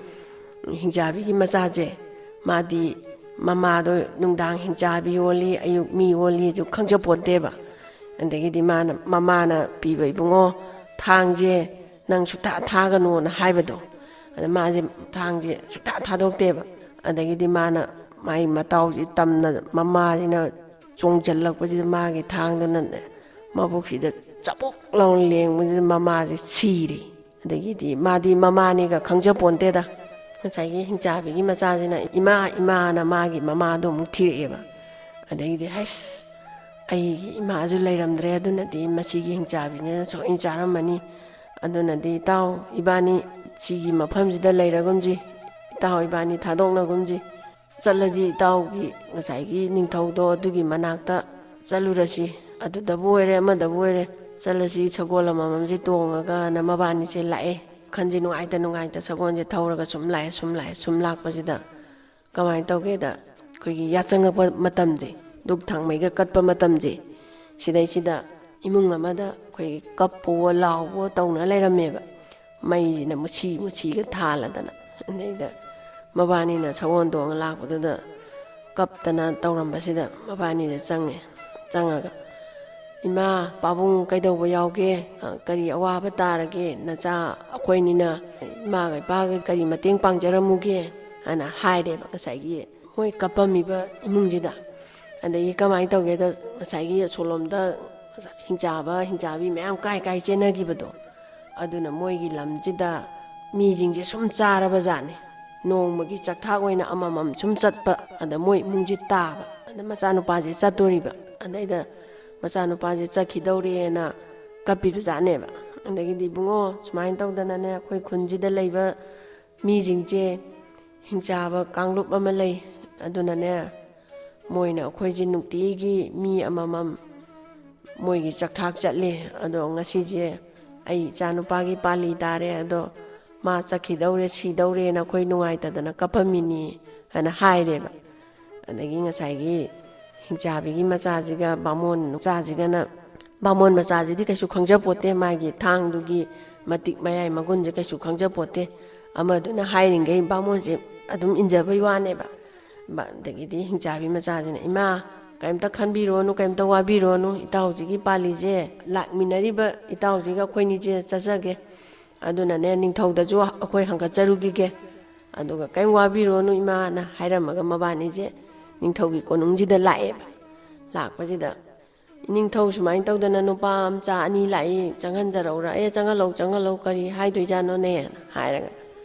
ꯍꯤꯡꯆꯥꯕꯤꯒꯤ ꯃꯆꯥꯁꯦ, ꯃꯥꯗꯤ ꯃꯃꯥꯗꯣ ꯅꯨꯡꯗꯥꯡ ꯍꯤꯡꯆꯥꯕꯤ ꯑꯣꯜꯂꯤ, ꯑꯌꯨꯛ ꯃꯤ ꯑꯣꯜꯂꯤꯁꯨ ꯈꯪꯖꯄꯣꯟꯇꯦꯕ꯫ ꯑꯗꯒꯤꯗꯤ ꯃꯥꯅ, ꯃꯃꯥꯅ ꯄꯤꯕ, "ꯏꯕꯨꯡꯉꯣ, ꯊꯥꯡꯁꯦ ꯅꯪ ꯁꯨꯛꯊꯥ ꯊꯥꯒꯅꯣꯅ" ꯍꯥꯏꯕꯗꯣ, ꯑꯗ ꯃꯥꯁꯦ ꯊꯥꯡꯁꯦ ꯁꯨꯛꯊꯥ ꯊꯥꯗꯣꯛꯇꯦꯕ꯫ ꯑꯗꯒꯤꯗꯤ ꯃꯥꯅ ꯃꯥꯏ ꯃꯇꯥꯎꯁꯤ ꯇꯝꯅ ꯃꯃꯥꯁꯤꯅ ꯆꯣꯡꯁꯤꯜꯂꯛꯄꯁꯤꯗ ꯃꯥꯒꯤ ꯊꯥꯡꯗꯨꯅꯅꯦ ꯃꯕꯨꯛꯁꯤꯗ ꯆꯄꯣꯛ ꯂꯥꯎꯅ ꯂꯦꯡꯕꯁꯤꯗ ꯃꯃꯥꯁꯦ ꯁꯤꯔꯦ꯫ ꯑꯗꯒꯤꯗꯤ ꯃꯥꯗꯤ ꯃꯃꯥꯅꯤꯒ ꯈꯪꯖꯄꯣꯟꯇꯦꯗ꯫ ꯉꯁꯥꯏꯒꯤ ꯍꯤꯡꯆꯥꯕꯤꯒꯤ ꯃꯆꯥꯁꯤꯅ "ꯏꯃꯥ, ꯏꯃꯥꯅ" ꯃꯥꯒꯤ ꯃꯃꯥꯗꯣ ꯑꯃꯨꯛ ꯊꯤꯔꯛꯑꯦꯕ꯫ ꯑꯗꯒꯤꯗꯤ "ꯍꯩꯁ, ꯑꯩꯒꯤ ꯏꯃꯥꯁꯨ ꯂꯩꯔꯝꯗ꯭ꯔꯦ, ꯑꯗꯨꯅꯗꯤ ꯃꯁꯤꯒꯤ ꯍꯤꯡꯆꯥꯕꯤꯅ ꯁꯣꯏꯅ ꯆꯥꯔꯝꯃꯅꯤ꯫ ꯑꯗꯨꯅꯗꯤ ꯏꯇꯥꯎ ꯏꯕꯥꯅꯤ ꯁꯤꯒꯤ ꯃꯐꯝꯁꯤꯗ ꯂꯩꯔꯒꯨꯝꯁꯤ, ꯏꯇꯥꯎ ꯏꯕꯥꯅꯤ ꯊꯥꯗꯣꯛꯅꯒꯨꯝꯁꯤ꯫ ꯆꯠꯂꯁꯤ ꯏꯇꯥꯎꯒꯤ ꯉꯁꯥꯏꯒꯤ ꯅꯤꯡꯊꯧꯗꯣ ꯑꯗꯨꯒꯤ ꯃꯅꯥꯛꯇ ꯆꯠꯂꯨꯔꯁꯤ꯫ ꯑꯗꯨꯗꯕꯨ ꯑꯣꯏꯔꯦ, ꯑꯃꯗꯕꯨ ꯑꯣꯏꯔꯦ, ꯆꯠꯂꯁꯤ ꯁꯒꯣꯜ ꯑꯃꯃꯝꯁꯦ ꯇꯣꯡꯉꯒꯅ" ꯃꯕꯥꯅꯤꯁꯦ ꯂꯥꯛꯑꯦ꯫ ꯋꯥꯈꯜꯁꯦ ꯅꯨꯡꯉꯥꯏꯇ ꯅꯨꯡꯉꯥꯏꯇ ꯁꯒꯣꯜꯁꯦ ꯊꯧꯔꯒ ꯁꯨꯝ ꯂꯥꯛꯑꯦ, ꯁꯨꯝ ꯂꯥꯛꯑꯦ, ꯁꯨꯝ ꯂꯥꯛꯄꯁꯤꯗ ꯀꯃꯥꯏꯅ ꯇꯧꯒꯦꯗ, ꯑꯩꯈꯣꯏꯒꯤ ꯌꯥꯆꯪꯉꯛꯄ ꯃꯇꯝꯁꯦ, ꯙꯨꯛ ꯊꯥꯎꯃꯩꯒ ꯀꯠꯄ ꯃꯇꯝꯁꯦ, ꯁꯤꯗꯩꯁꯤꯗ ꯏꯃꯨꯡ ꯑꯃꯗ ꯑꯩꯈꯣꯏꯒꯤ ꯀꯞꯄꯋꯣ ꯂꯥꯎꯕꯋꯣ ꯇꯧꯅ ꯂꯩꯔꯝꯃꯦꯕ꯫ ꯃꯩꯁꯤꯅ ꯃꯨꯁꯤ ꯃꯨꯁꯤꯒ ꯊꯥꯜꯂꯗꯅ꯫ ꯑꯗꯩꯗ ꯃꯕꯥꯅꯤꯅ ꯁꯒꯣꯜ ꯇꯣꯡꯉ ꯂꯥꯛꯄꯗꯨꯗ ꯀꯞꯇꯅ ꯇꯧꯔꯝꯕꯁꯤꯗ ꯃꯕꯥꯅꯤꯁꯦ ꯆꯪꯉꯦ꯫ ꯆꯪꯉꯒ, "ꯏꯃꯥ, ꯄꯥꯕꯨꯡ ꯀꯩꯗꯧꯕ ꯌꯥꯎꯒꯦ? ꯑ, ꯀꯔꯤ ꯑꯋꯥꯕ ꯇꯥꯔꯒꯦ? ꯅꯆꯥ ꯑꯩꯈꯣꯏꯅꯤꯅ ꯏꯃꯥꯒ ꯏꯄꯥꯒ ꯀꯔꯤ ꯃꯇꯦꯡ ꯄꯥꯡꯖꯔꯝꯃꯨꯒꯦ?" ꯍꯥꯏꯅ ꯍꯥꯏꯔꯦꯕ ꯉꯁꯥꯏꯒꯤ ꯃꯣꯏ ꯀꯞꯄꯝꯃꯤꯕ ꯏꯃꯨꯡꯁꯤꯗ꯫ ꯑꯗꯒꯤ ꯀꯃꯥꯏꯅ ꯇꯧꯒꯦꯗ, ꯉꯁꯥꯏꯒꯤ ꯑꯁꯣꯂꯣꯝꯗ ꯍꯤꯡꯆꯥꯕ, ꯍꯤꯡꯆꯥꯕꯤ ꯃꯌꯥꯝ ꯀꯥꯏ ꯀꯥꯏ ꯆꯦꯟꯅꯈꯤꯕꯗꯣ, ꯑꯗꯨꯅ ꯃꯣꯏꯒꯤ ꯂꯝꯁꯤꯗ ꯃꯤꯁꯤꯡꯁꯦ ꯁꯨꯝ ꯆꯥꯔꯕ ꯖꯥꯠꯅꯤ꯫ ꯅꯣꯡꯃꯒꯤ ꯆꯥꯛꯊꯥꯛ ꯑꯣꯏꯅ ꯑꯃꯃꯝ ꯁꯨꯝ ꯆꯠꯄ, ꯑꯗ ꯃꯣꯏ ꯏꯃꯨꯡꯁꯦ ꯇꯥꯕ, ꯑꯗ ꯃꯆꯥꯅꯨꯄꯥꯁꯦ ꯆꯠꯇꯣꯔꯤꯕ, ꯑꯗꯩꯗ ꯃꯆꯥꯅꯨꯄꯥꯁꯦ ꯆꯠꯈꯤꯗꯧꯔꯦꯅ ꯀꯞꯄꯤꯕ ꯖꯥꯠꯅꯦꯕ꯫ ꯑꯗꯒꯤꯗꯤ, "ꯏꯕꯨꯡꯉꯣ, ꯁꯨꯃꯥꯏꯅ ꯇꯧꯗꯅꯅꯦ, ꯑꯩꯈꯣꯏ ꯈꯨꯟꯁꯤꯗ ꯂꯩꯕ ꯃꯤꯁꯤꯡꯁꯦ ꯍꯤꯡꯆꯥꯕ ꯀꯥꯡꯂꯨꯞ ꯑꯃ ꯂꯩ, ꯑꯗꯨꯅꯅꯦ, ꯃꯣꯏꯅ ꯑꯩꯈꯣꯏꯁꯦ ꯅꯨꯡꯇꯤꯒꯤ ꯃꯤ ꯑꯃꯃꯝ ꯃꯣꯏꯒꯤ ꯆꯥꯛꯊꯥꯛ ꯆꯠꯂꯦ꯫ ꯑꯗꯣ ꯉꯁꯤꯁꯦ ꯑꯩ ꯏꯆꯥꯅꯨꯄꯥꯒꯤ ꯄꯥꯜꯂꯤ ꯇꯥꯔꯦ, ꯑꯗꯣ ꯃꯥ ꯆꯠꯈꯤꯗꯧꯔꯦ, ꯁꯤꯗꯧꯔꯦꯅ ꯑꯩꯈꯣꯏ ꯅꯨꯡꯉꯥꯏꯇꯗꯅ ꯀꯞꯄꯝꯃꯤꯅꯤ" ꯍꯥꯏꯅ ꯍꯥꯏꯔꯦꯕ꯫ ꯑꯗꯒꯤ ꯉꯁꯥꯏꯒꯤ ꯍꯤꯡꯆꯥꯕꯤꯒꯤ ꯃꯆꯥꯁꯤꯒ ꯕꯥꯃꯣꯟ ꯃꯆꯥꯁꯤꯒꯅ, ꯕꯥꯃꯣꯟ ꯃꯆꯥꯁꯤꯗꯤ ꯀꯩꯁꯨ ꯈꯪꯖꯄꯣꯠꯇꯦ, ꯃꯥꯒꯤ ꯊꯥꯡꯗꯨꯒꯤ ꯃꯇꯤꯛ ꯃꯌꯥꯏ ꯃꯒꯨꯟꯁꯦ ꯀꯩꯁꯨ ꯈꯪꯖꯄꯣꯠꯇꯦ꯫ ꯑꯃꯗꯨꯅ ꯍꯥꯏꯔꯤꯉꯩ ꯕꯥꯃꯣꯟꯁꯦ ꯑꯗꯨꯝ ꯏꯟꯖꯕꯩ ꯋꯥꯅꯦꯕ꯫ ꯕ-, ꯑꯗꯒꯤꯗꯤ ꯍꯤꯡꯆꯥꯕꯤ ꯃꯆꯥꯁꯤꯅ, "ꯏꯃꯥ, ꯀꯩꯝꯇ ꯈꯟꯕꯤꯔꯣꯅꯨ, ꯀꯩꯝꯇ ꯋꯥꯕꯤꯔꯣꯅꯨ, ꯏꯇꯥꯎꯁꯤꯒꯤ ꯄꯥꯜꯂꯤꯁꯦ, ꯂꯥꯛꯃꯤꯟꯅꯔꯤꯕ ꯏꯇꯥꯎꯁꯤꯒ ꯑꯩꯈꯣꯏꯅꯤꯁꯦ ꯆꯠꯆꯒꯦ꯫ ꯑꯗꯨꯅꯅꯦ, ꯅꯤꯡꯊꯧꯗꯁꯨ ꯑꯩꯈꯣꯏ ꯍꯪꯒꯠꯆꯔꯨꯈꯤꯒꯦ꯫ ꯑꯗꯨꯒ ꯀꯩꯝ ꯋꯥꯕꯤꯔꯣꯅꯨ ꯏꯃꯥꯅ" ꯍꯥꯏꯔꯝꯃꯒ ꯃꯕꯥꯅꯤꯁꯦ ꯅꯤꯡꯊꯧꯒꯤ ꯀꯣꯅꯨꯡꯁꯤꯗ ꯂꯥꯛꯑꯦꯕ꯫ ꯂꯥꯛꯄꯁꯤꯗ "ꯏꯅꯤꯡꯊꯧ, ꯁꯨꯃꯥꯏꯅ ꯇꯧꯗꯅ ꯅꯨꯄꯥ ꯃꯆꯥ ꯑꯅꯤ ꯂꯥꯛꯏ, ꯆꯪꯍꯟꯖꯔꯛꯎꯔꯥ?" "ꯑꯦ, ꯆꯪꯍꯜꯂꯧ, ꯆꯪꯍꯜꯂꯧ, ꯀꯔꯤ ꯍꯥꯏꯗꯣꯏꯖꯥꯠꯅꯣꯅꯦ?" ꯍꯥꯏꯔꯒ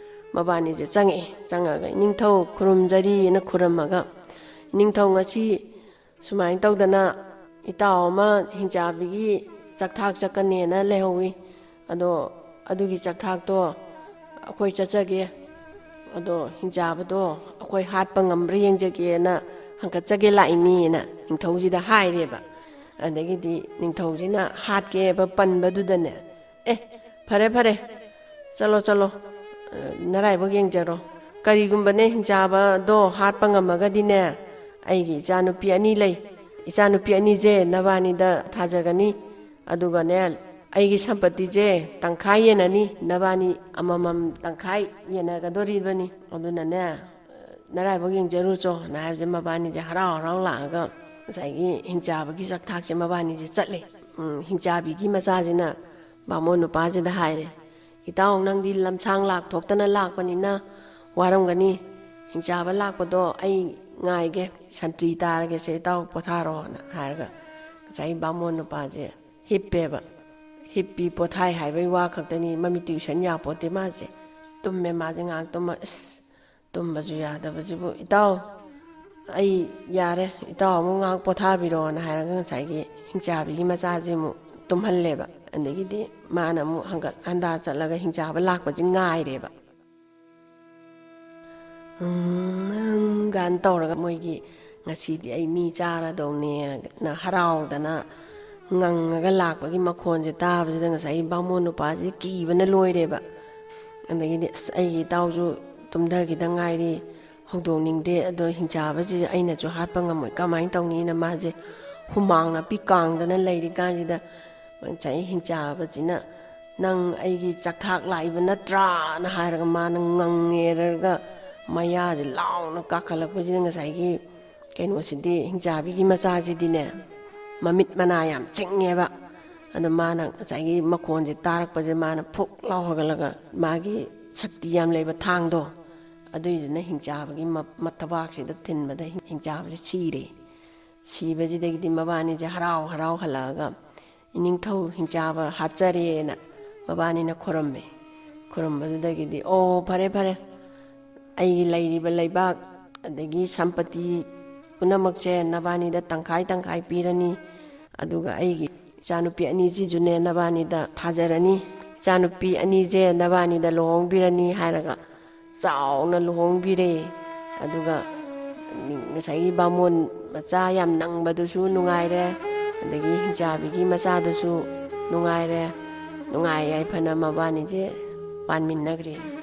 ꯃꯕꯥꯅꯤꯁꯦ ꯆꯪꯉꯛꯑꯦ꯫ ꯆꯪꯉꯒ, "ꯏꯅꯤꯡꯊꯧ, ꯈꯨꯔꯨꯝꯖꯔꯤ" ꯑꯅ ꯈꯨꯔꯝꯃꯒ, "ꯏꯅꯤꯡꯊꯧ, ꯉꯁꯤ ꯁꯨꯃꯥꯏꯅ ꯇꯧꯗꯅ ꯏꯇꯥꯎ ꯑꯃ ꯍꯤꯡꯆꯥꯕꯤꯒꯤ ꯆꯥꯛꯊꯥꯛ ꯆꯠꯀꯅꯦꯅ ꯂꯩꯍꯧꯋꯤ꯫ ꯑꯗꯣ ꯑꯗꯨꯒꯤ ꯆꯥꯛꯊꯥꯛꯇꯣ ꯑꯩꯈꯣꯏ ꯆꯠꯆꯒꯦ꯫ ꯑꯗꯣ ꯍꯤꯡꯆꯥꯕꯗꯣ ꯑꯩꯈꯣꯏ ꯍꯥꯠꯄ ꯉꯝꯕ꯭ꯔꯥ ꯌꯦꯡꯖꯒꯦꯅ ꯍꯪꯒꯠꯆꯒꯦ ꯂꯥꯛꯏꯅꯤꯅ" ꯅꯤꯡꯊꯧꯁꯤꯗ ꯍꯥꯏꯔꯦꯕ꯫ ꯑꯗꯒꯤꯗꯤ ꯅꯤꯡꯊꯧꯁꯤꯅ ꯍꯥꯠꯀꯦꯕ ꯄꯟꯕꯗꯨꯗꯅꯦ, "ꯑꯦ, ꯐꯔꯦ, ꯐꯔꯦ, ꯆꯠꯂꯣ, ꯆꯠꯂꯣ, ꯅꯔꯥꯏꯕꯛ ꯌꯦꯡꯖꯔꯣ꯫ ꯀꯔꯤꯒꯨꯝꯕꯅꯦ ꯍꯤꯡꯆꯥꯕꯗꯣ ꯍꯥꯠꯄ ꯉꯝꯃꯒꯗꯤꯅꯦ, ꯑꯩꯒꯤ ꯏꯆꯥꯅꯨꯄꯤ ꯑꯅꯤ ꯂꯩ꯫ ꯏꯆꯥꯅꯨꯄꯤ ꯑꯅꯤꯁꯦ ꯅꯕꯥꯅꯤꯗ ꯊꯥꯖꯒꯅꯤ꯫ ꯑꯗꯨꯒꯅꯦ, ꯑꯩꯒꯤ ꯁꯝꯄꯇꯤꯁꯦ ꯇꯪꯈꯥꯏ ꯌꯦꯟꯅꯅꯤ, ꯅꯕꯥꯅꯤ ꯑꯃꯃꯝ ꯇꯪꯈꯥꯏ ꯌꯦꯟꯅꯒꯗꯣꯔꯤꯕꯅꯤ꯫ ꯑꯗꯨꯅꯅꯦ, ꯅꯔꯥꯏꯕꯛ ꯌꯦꯡꯖꯔꯨꯆꯣꯅ" ꯍꯥꯏꯕꯁꯦ, ꯃꯕꯥꯅꯤꯁꯦ ꯍꯔꯥꯎ ꯍꯔꯥꯎ ꯂꯥꯛꯑꯒ ꯉꯁꯥꯏꯒꯤ ꯍꯤꯡꯆꯥꯕꯒꯤ ꯆꯥꯛꯊꯥꯛꯁꯦ ꯃꯕꯥꯅꯤꯁꯦ ꯆꯠꯂꯦ꯫ ꯎꯝ, ꯍꯤꯡꯆꯥꯕꯤꯒꯤ ꯃꯆꯥꯁꯤꯅ ꯕꯥꯃꯣꯟ ꯅꯨꯄꯥꯁꯤꯗ ꯍꯥꯏꯔꯦ, "ꯏꯇꯥꯎ, ꯅꯪꯗꯤ ꯂꯝꯁꯥꯡ ꯂꯥꯛ ꯊꯣꯛꯇꯅ ꯂꯥꯛꯄꯅꯤꯅ ꯋꯥꯔꯝꯒꯅꯤ꯫ ꯍꯤꯡꯆꯥꯕ ꯂꯥꯛꯄꯗꯣ ꯑꯩ ꯉꯥꯏꯒꯦ, ꯁꯟꯇ꯭ꯔꯤ ꯇꯥꯔꯒꯦꯁꯦ, ꯏꯇꯥꯎ ꯄꯣꯊꯥꯔꯣꯅ" ꯍꯥꯏꯔꯒ ꯉꯁꯥꯏ ꯕꯥꯃꯣꯟ ꯅꯨꯄꯥꯁꯦ ꯍꯤꯞꯄꯦꯕ꯫ ꯍꯤꯞꯄꯤ ꯄꯣꯊꯥꯏ ꯍꯥꯏꯕꯒꯤ ꯋꯥ ꯈꯛꯇꯅꯤ, ꯃꯃꯤꯠ ꯇꯨꯏꯁꯟ ꯌꯥꯄꯣꯠꯇꯦ ꯃꯥꯁꯦ꯫ ꯇꯨꯝꯃꯦ ꯃꯥꯁꯦ ꯉꯥꯏꯍꯥꯛ ꯇꯨꯝꯃ, "ꯑꯁ, ꯇꯨꯝꯕꯁꯨ ꯌꯥꯗꯕꯁꯤꯕꯨ, ꯏꯇꯥꯎ, ꯑꯩ ꯌꯥꯔꯦ, ꯏꯇꯥꯎ ꯑꯃꯨꯛ ꯉꯥꯏꯍꯥꯛ ꯄꯣꯊꯥꯕꯤꯔꯣꯅ" ꯍꯥꯏꯔꯒ ꯉꯁꯥꯏꯒꯤ ꯍꯤꯡꯆꯥꯕꯤꯒꯤ ꯃꯆꯥꯁꯦ ꯑꯃꯨꯛ ꯇꯨꯝꯍꯜꯂꯦꯕ꯫ ꯑꯗꯒꯤꯗꯤ ꯃꯥꯅ ꯑꯃꯨꯛ ꯍꯪꯒꯠ ꯍꯟꯗꯥ ꯆꯠꯂꯒ ꯍꯤꯡꯆꯥꯕ ꯂꯥꯛꯄꯁꯤ ꯉꯥꯏꯔꯦꯕ꯫ "ꯎꯝ, ꯎꯝ," ꯒꯥꯏꯅ ꯇꯧꯔꯒ ꯃꯣꯏꯒꯤ "ꯉꯁꯤꯗꯤ ꯑꯩ ꯃꯤ ꯆꯥꯔꯗꯧꯅꯦꯅ" ꯍꯔꯥꯎꯗꯅ ꯉꯪꯉꯒ ꯂꯥꯛꯄꯒꯤ ꯃꯈꯣꯟꯁꯦ ꯇꯥꯕꯁꯤꯗ ꯉꯁꯥꯏꯒꯤ ꯕꯥꯃꯣꯟ ꯅꯨꯄꯥꯁꯤꯗꯤ ꯀꯤꯕꯅ ꯂꯣꯏꯔꯦꯕ꯫ ꯑꯗꯒꯤꯗꯤ, "ꯑꯁ, ꯑꯩꯒꯤ ꯏꯇꯥꯎꯁꯨ ꯇꯨꯝꯊꯈꯤꯗ ꯉꯥꯏꯔꯤ, ꯍꯧꯗꯣꯛꯅꯤꯡꯗꯦ, ꯑꯗꯣ ꯍꯤꯡꯆꯥꯕꯁꯤꯁꯦ ꯑꯩꯅꯁꯨ ꯍꯥꯠꯄ ꯉꯝꯃꯣꯏ, ꯀꯃꯥꯏꯅ ꯇꯧꯅꯤꯅ" ꯃꯥꯁꯦ ꯍꯨꯃꯥꯡ ꯅꯥꯄꯤ ꯀꯥꯡꯗꯅ ꯂꯩꯔꯤꯀꯥꯟꯁꯤꯗ ꯉꯁꯥꯏ ꯍꯤꯡꯆꯥꯕꯁꯤꯅ, "ꯅꯪ ꯑꯩꯒꯤ ꯆꯥꯛꯊꯥꯛ ꯂꯥꯛꯏꯕ ꯅꯠꯇ꯭ꯔꯥꯅ?" ꯍꯥꯏꯔꯒ ꯃꯥꯅ ꯉꯪꯉꯦꯔꯒ ꯃꯌꯥꯁꯦ ꯂꯥꯎꯅ ꯀꯥꯈꯠꯂꯛꯄꯁꯤꯗ ꯉꯁꯥꯏꯒꯤ ꯀꯩꯅꯣꯁꯤꯗꯤ, ꯍꯤꯡꯆꯥꯕꯤꯒꯤ ꯃꯆꯥꯁꯤꯗꯤꯅꯦ, ꯃꯃꯤꯠ ꯃꯅꯥ ꯌꯥꯝ ꯆꯤꯡꯉꯦꯕ꯫ ꯑꯗꯣ ꯃꯥꯅ ꯉꯁꯥꯏꯒꯤ ꯃꯈꯣꯟꯁꯦ ꯇꯥꯔꯛꯄꯁꯦ ꯃꯥꯅ ꯐꯨꯛ ꯂꯥꯎ ꯍꯧꯒꯠꯂꯒ ꯃꯥꯒꯤ ꯁꯛꯇꯤ ꯌꯥꯝ ꯂꯩꯕ ꯊꯥꯡꯗꯣ, ꯑꯗꯨꯏꯗꯨꯅ ꯍꯤꯡꯆꯥꯕꯒꯤ ꯃ-, ꯃꯊꯕꯥꯛꯁꯤꯗ ꯊꯤꯟꯕꯗ ꯍꯤꯡ-, ꯍꯤꯡꯆꯥꯕꯁꯦ ꯁꯤꯔꯦ꯫ ꯁꯤꯕꯁꯤꯗꯒꯤꯗꯤ ꯃꯕꯥꯅꯤꯁꯦ ꯍꯔꯥꯎ ꯍꯔꯥꯎ ꯍꯜꯂꯛꯑꯒ ꯏꯅꯤꯡꯊꯧ ꯍꯤꯡꯆꯥꯕ ꯍꯥꯠꯆꯔꯦꯅ ꯃꯕꯥꯅꯤꯅ ꯈꯨꯔꯨꯝꯃꯦ꯫ ꯈꯨꯔꯨꯝꯕꯗꯨꯗꯒꯤꯗꯤ, "ꯑꯣ, ꯐꯔꯦ ꯐꯔꯦ, ꯑꯩꯒꯤ ꯂꯩꯔꯤꯕ ꯂꯩꯕꯥꯛ ꯑꯗꯒꯤ ꯁꯝꯄꯇꯤ ꯄꯨꯝꯅꯃꯛꯁꯦ ꯅꯕꯥꯅꯤꯗ ꯇꯪꯈꯥꯏ ꯇꯪꯈꯥꯏ ꯄꯤꯔꯅꯤ, ꯑꯗꯨꯒ ꯑꯩꯒꯤ ꯏꯆꯥꯅꯨꯄꯤ ꯑꯅꯤꯁꯤꯁꯨꯅꯦ ꯅꯕꯥꯅꯤꯗ ꯊꯥꯖꯔꯅꯤ, ꯏꯆꯥꯅꯨꯄꯤ ꯑꯅꯤꯁꯦ ꯅꯕꯥꯅꯤꯗ ꯂꯨꯍꯣꯡꯕꯤꯔꯅꯤ" ꯍꯥꯏꯔꯒ ꯆꯥꯎꯅ ꯂꯨꯍꯣꯡꯕꯤꯔꯦ꯫ ꯑꯗꯨꯒ ꯉꯁꯥꯏꯒꯤ ꯕꯥꯃꯣꯟ ꯃꯆꯥ ꯌꯥꯝ ꯅꯪꯕꯗꯨꯁꯨ ꯅꯨꯡꯉꯥꯏꯔꯦ, ꯑꯗꯒꯤ ꯍꯤꯡꯆꯥꯕꯤꯒꯤ ꯃꯆꯥꯗꯨꯁꯨ ꯅꯨꯡꯉꯥꯏꯔꯦ꯫ ꯅꯨꯡꯉꯥꯏ ꯌꯥꯏꯐꯅ ꯃꯕꯥꯅꯤꯁꯦ ꯄꯥꯟꯃꯤꯟꯅꯈ꯭ꯔꯦ꯫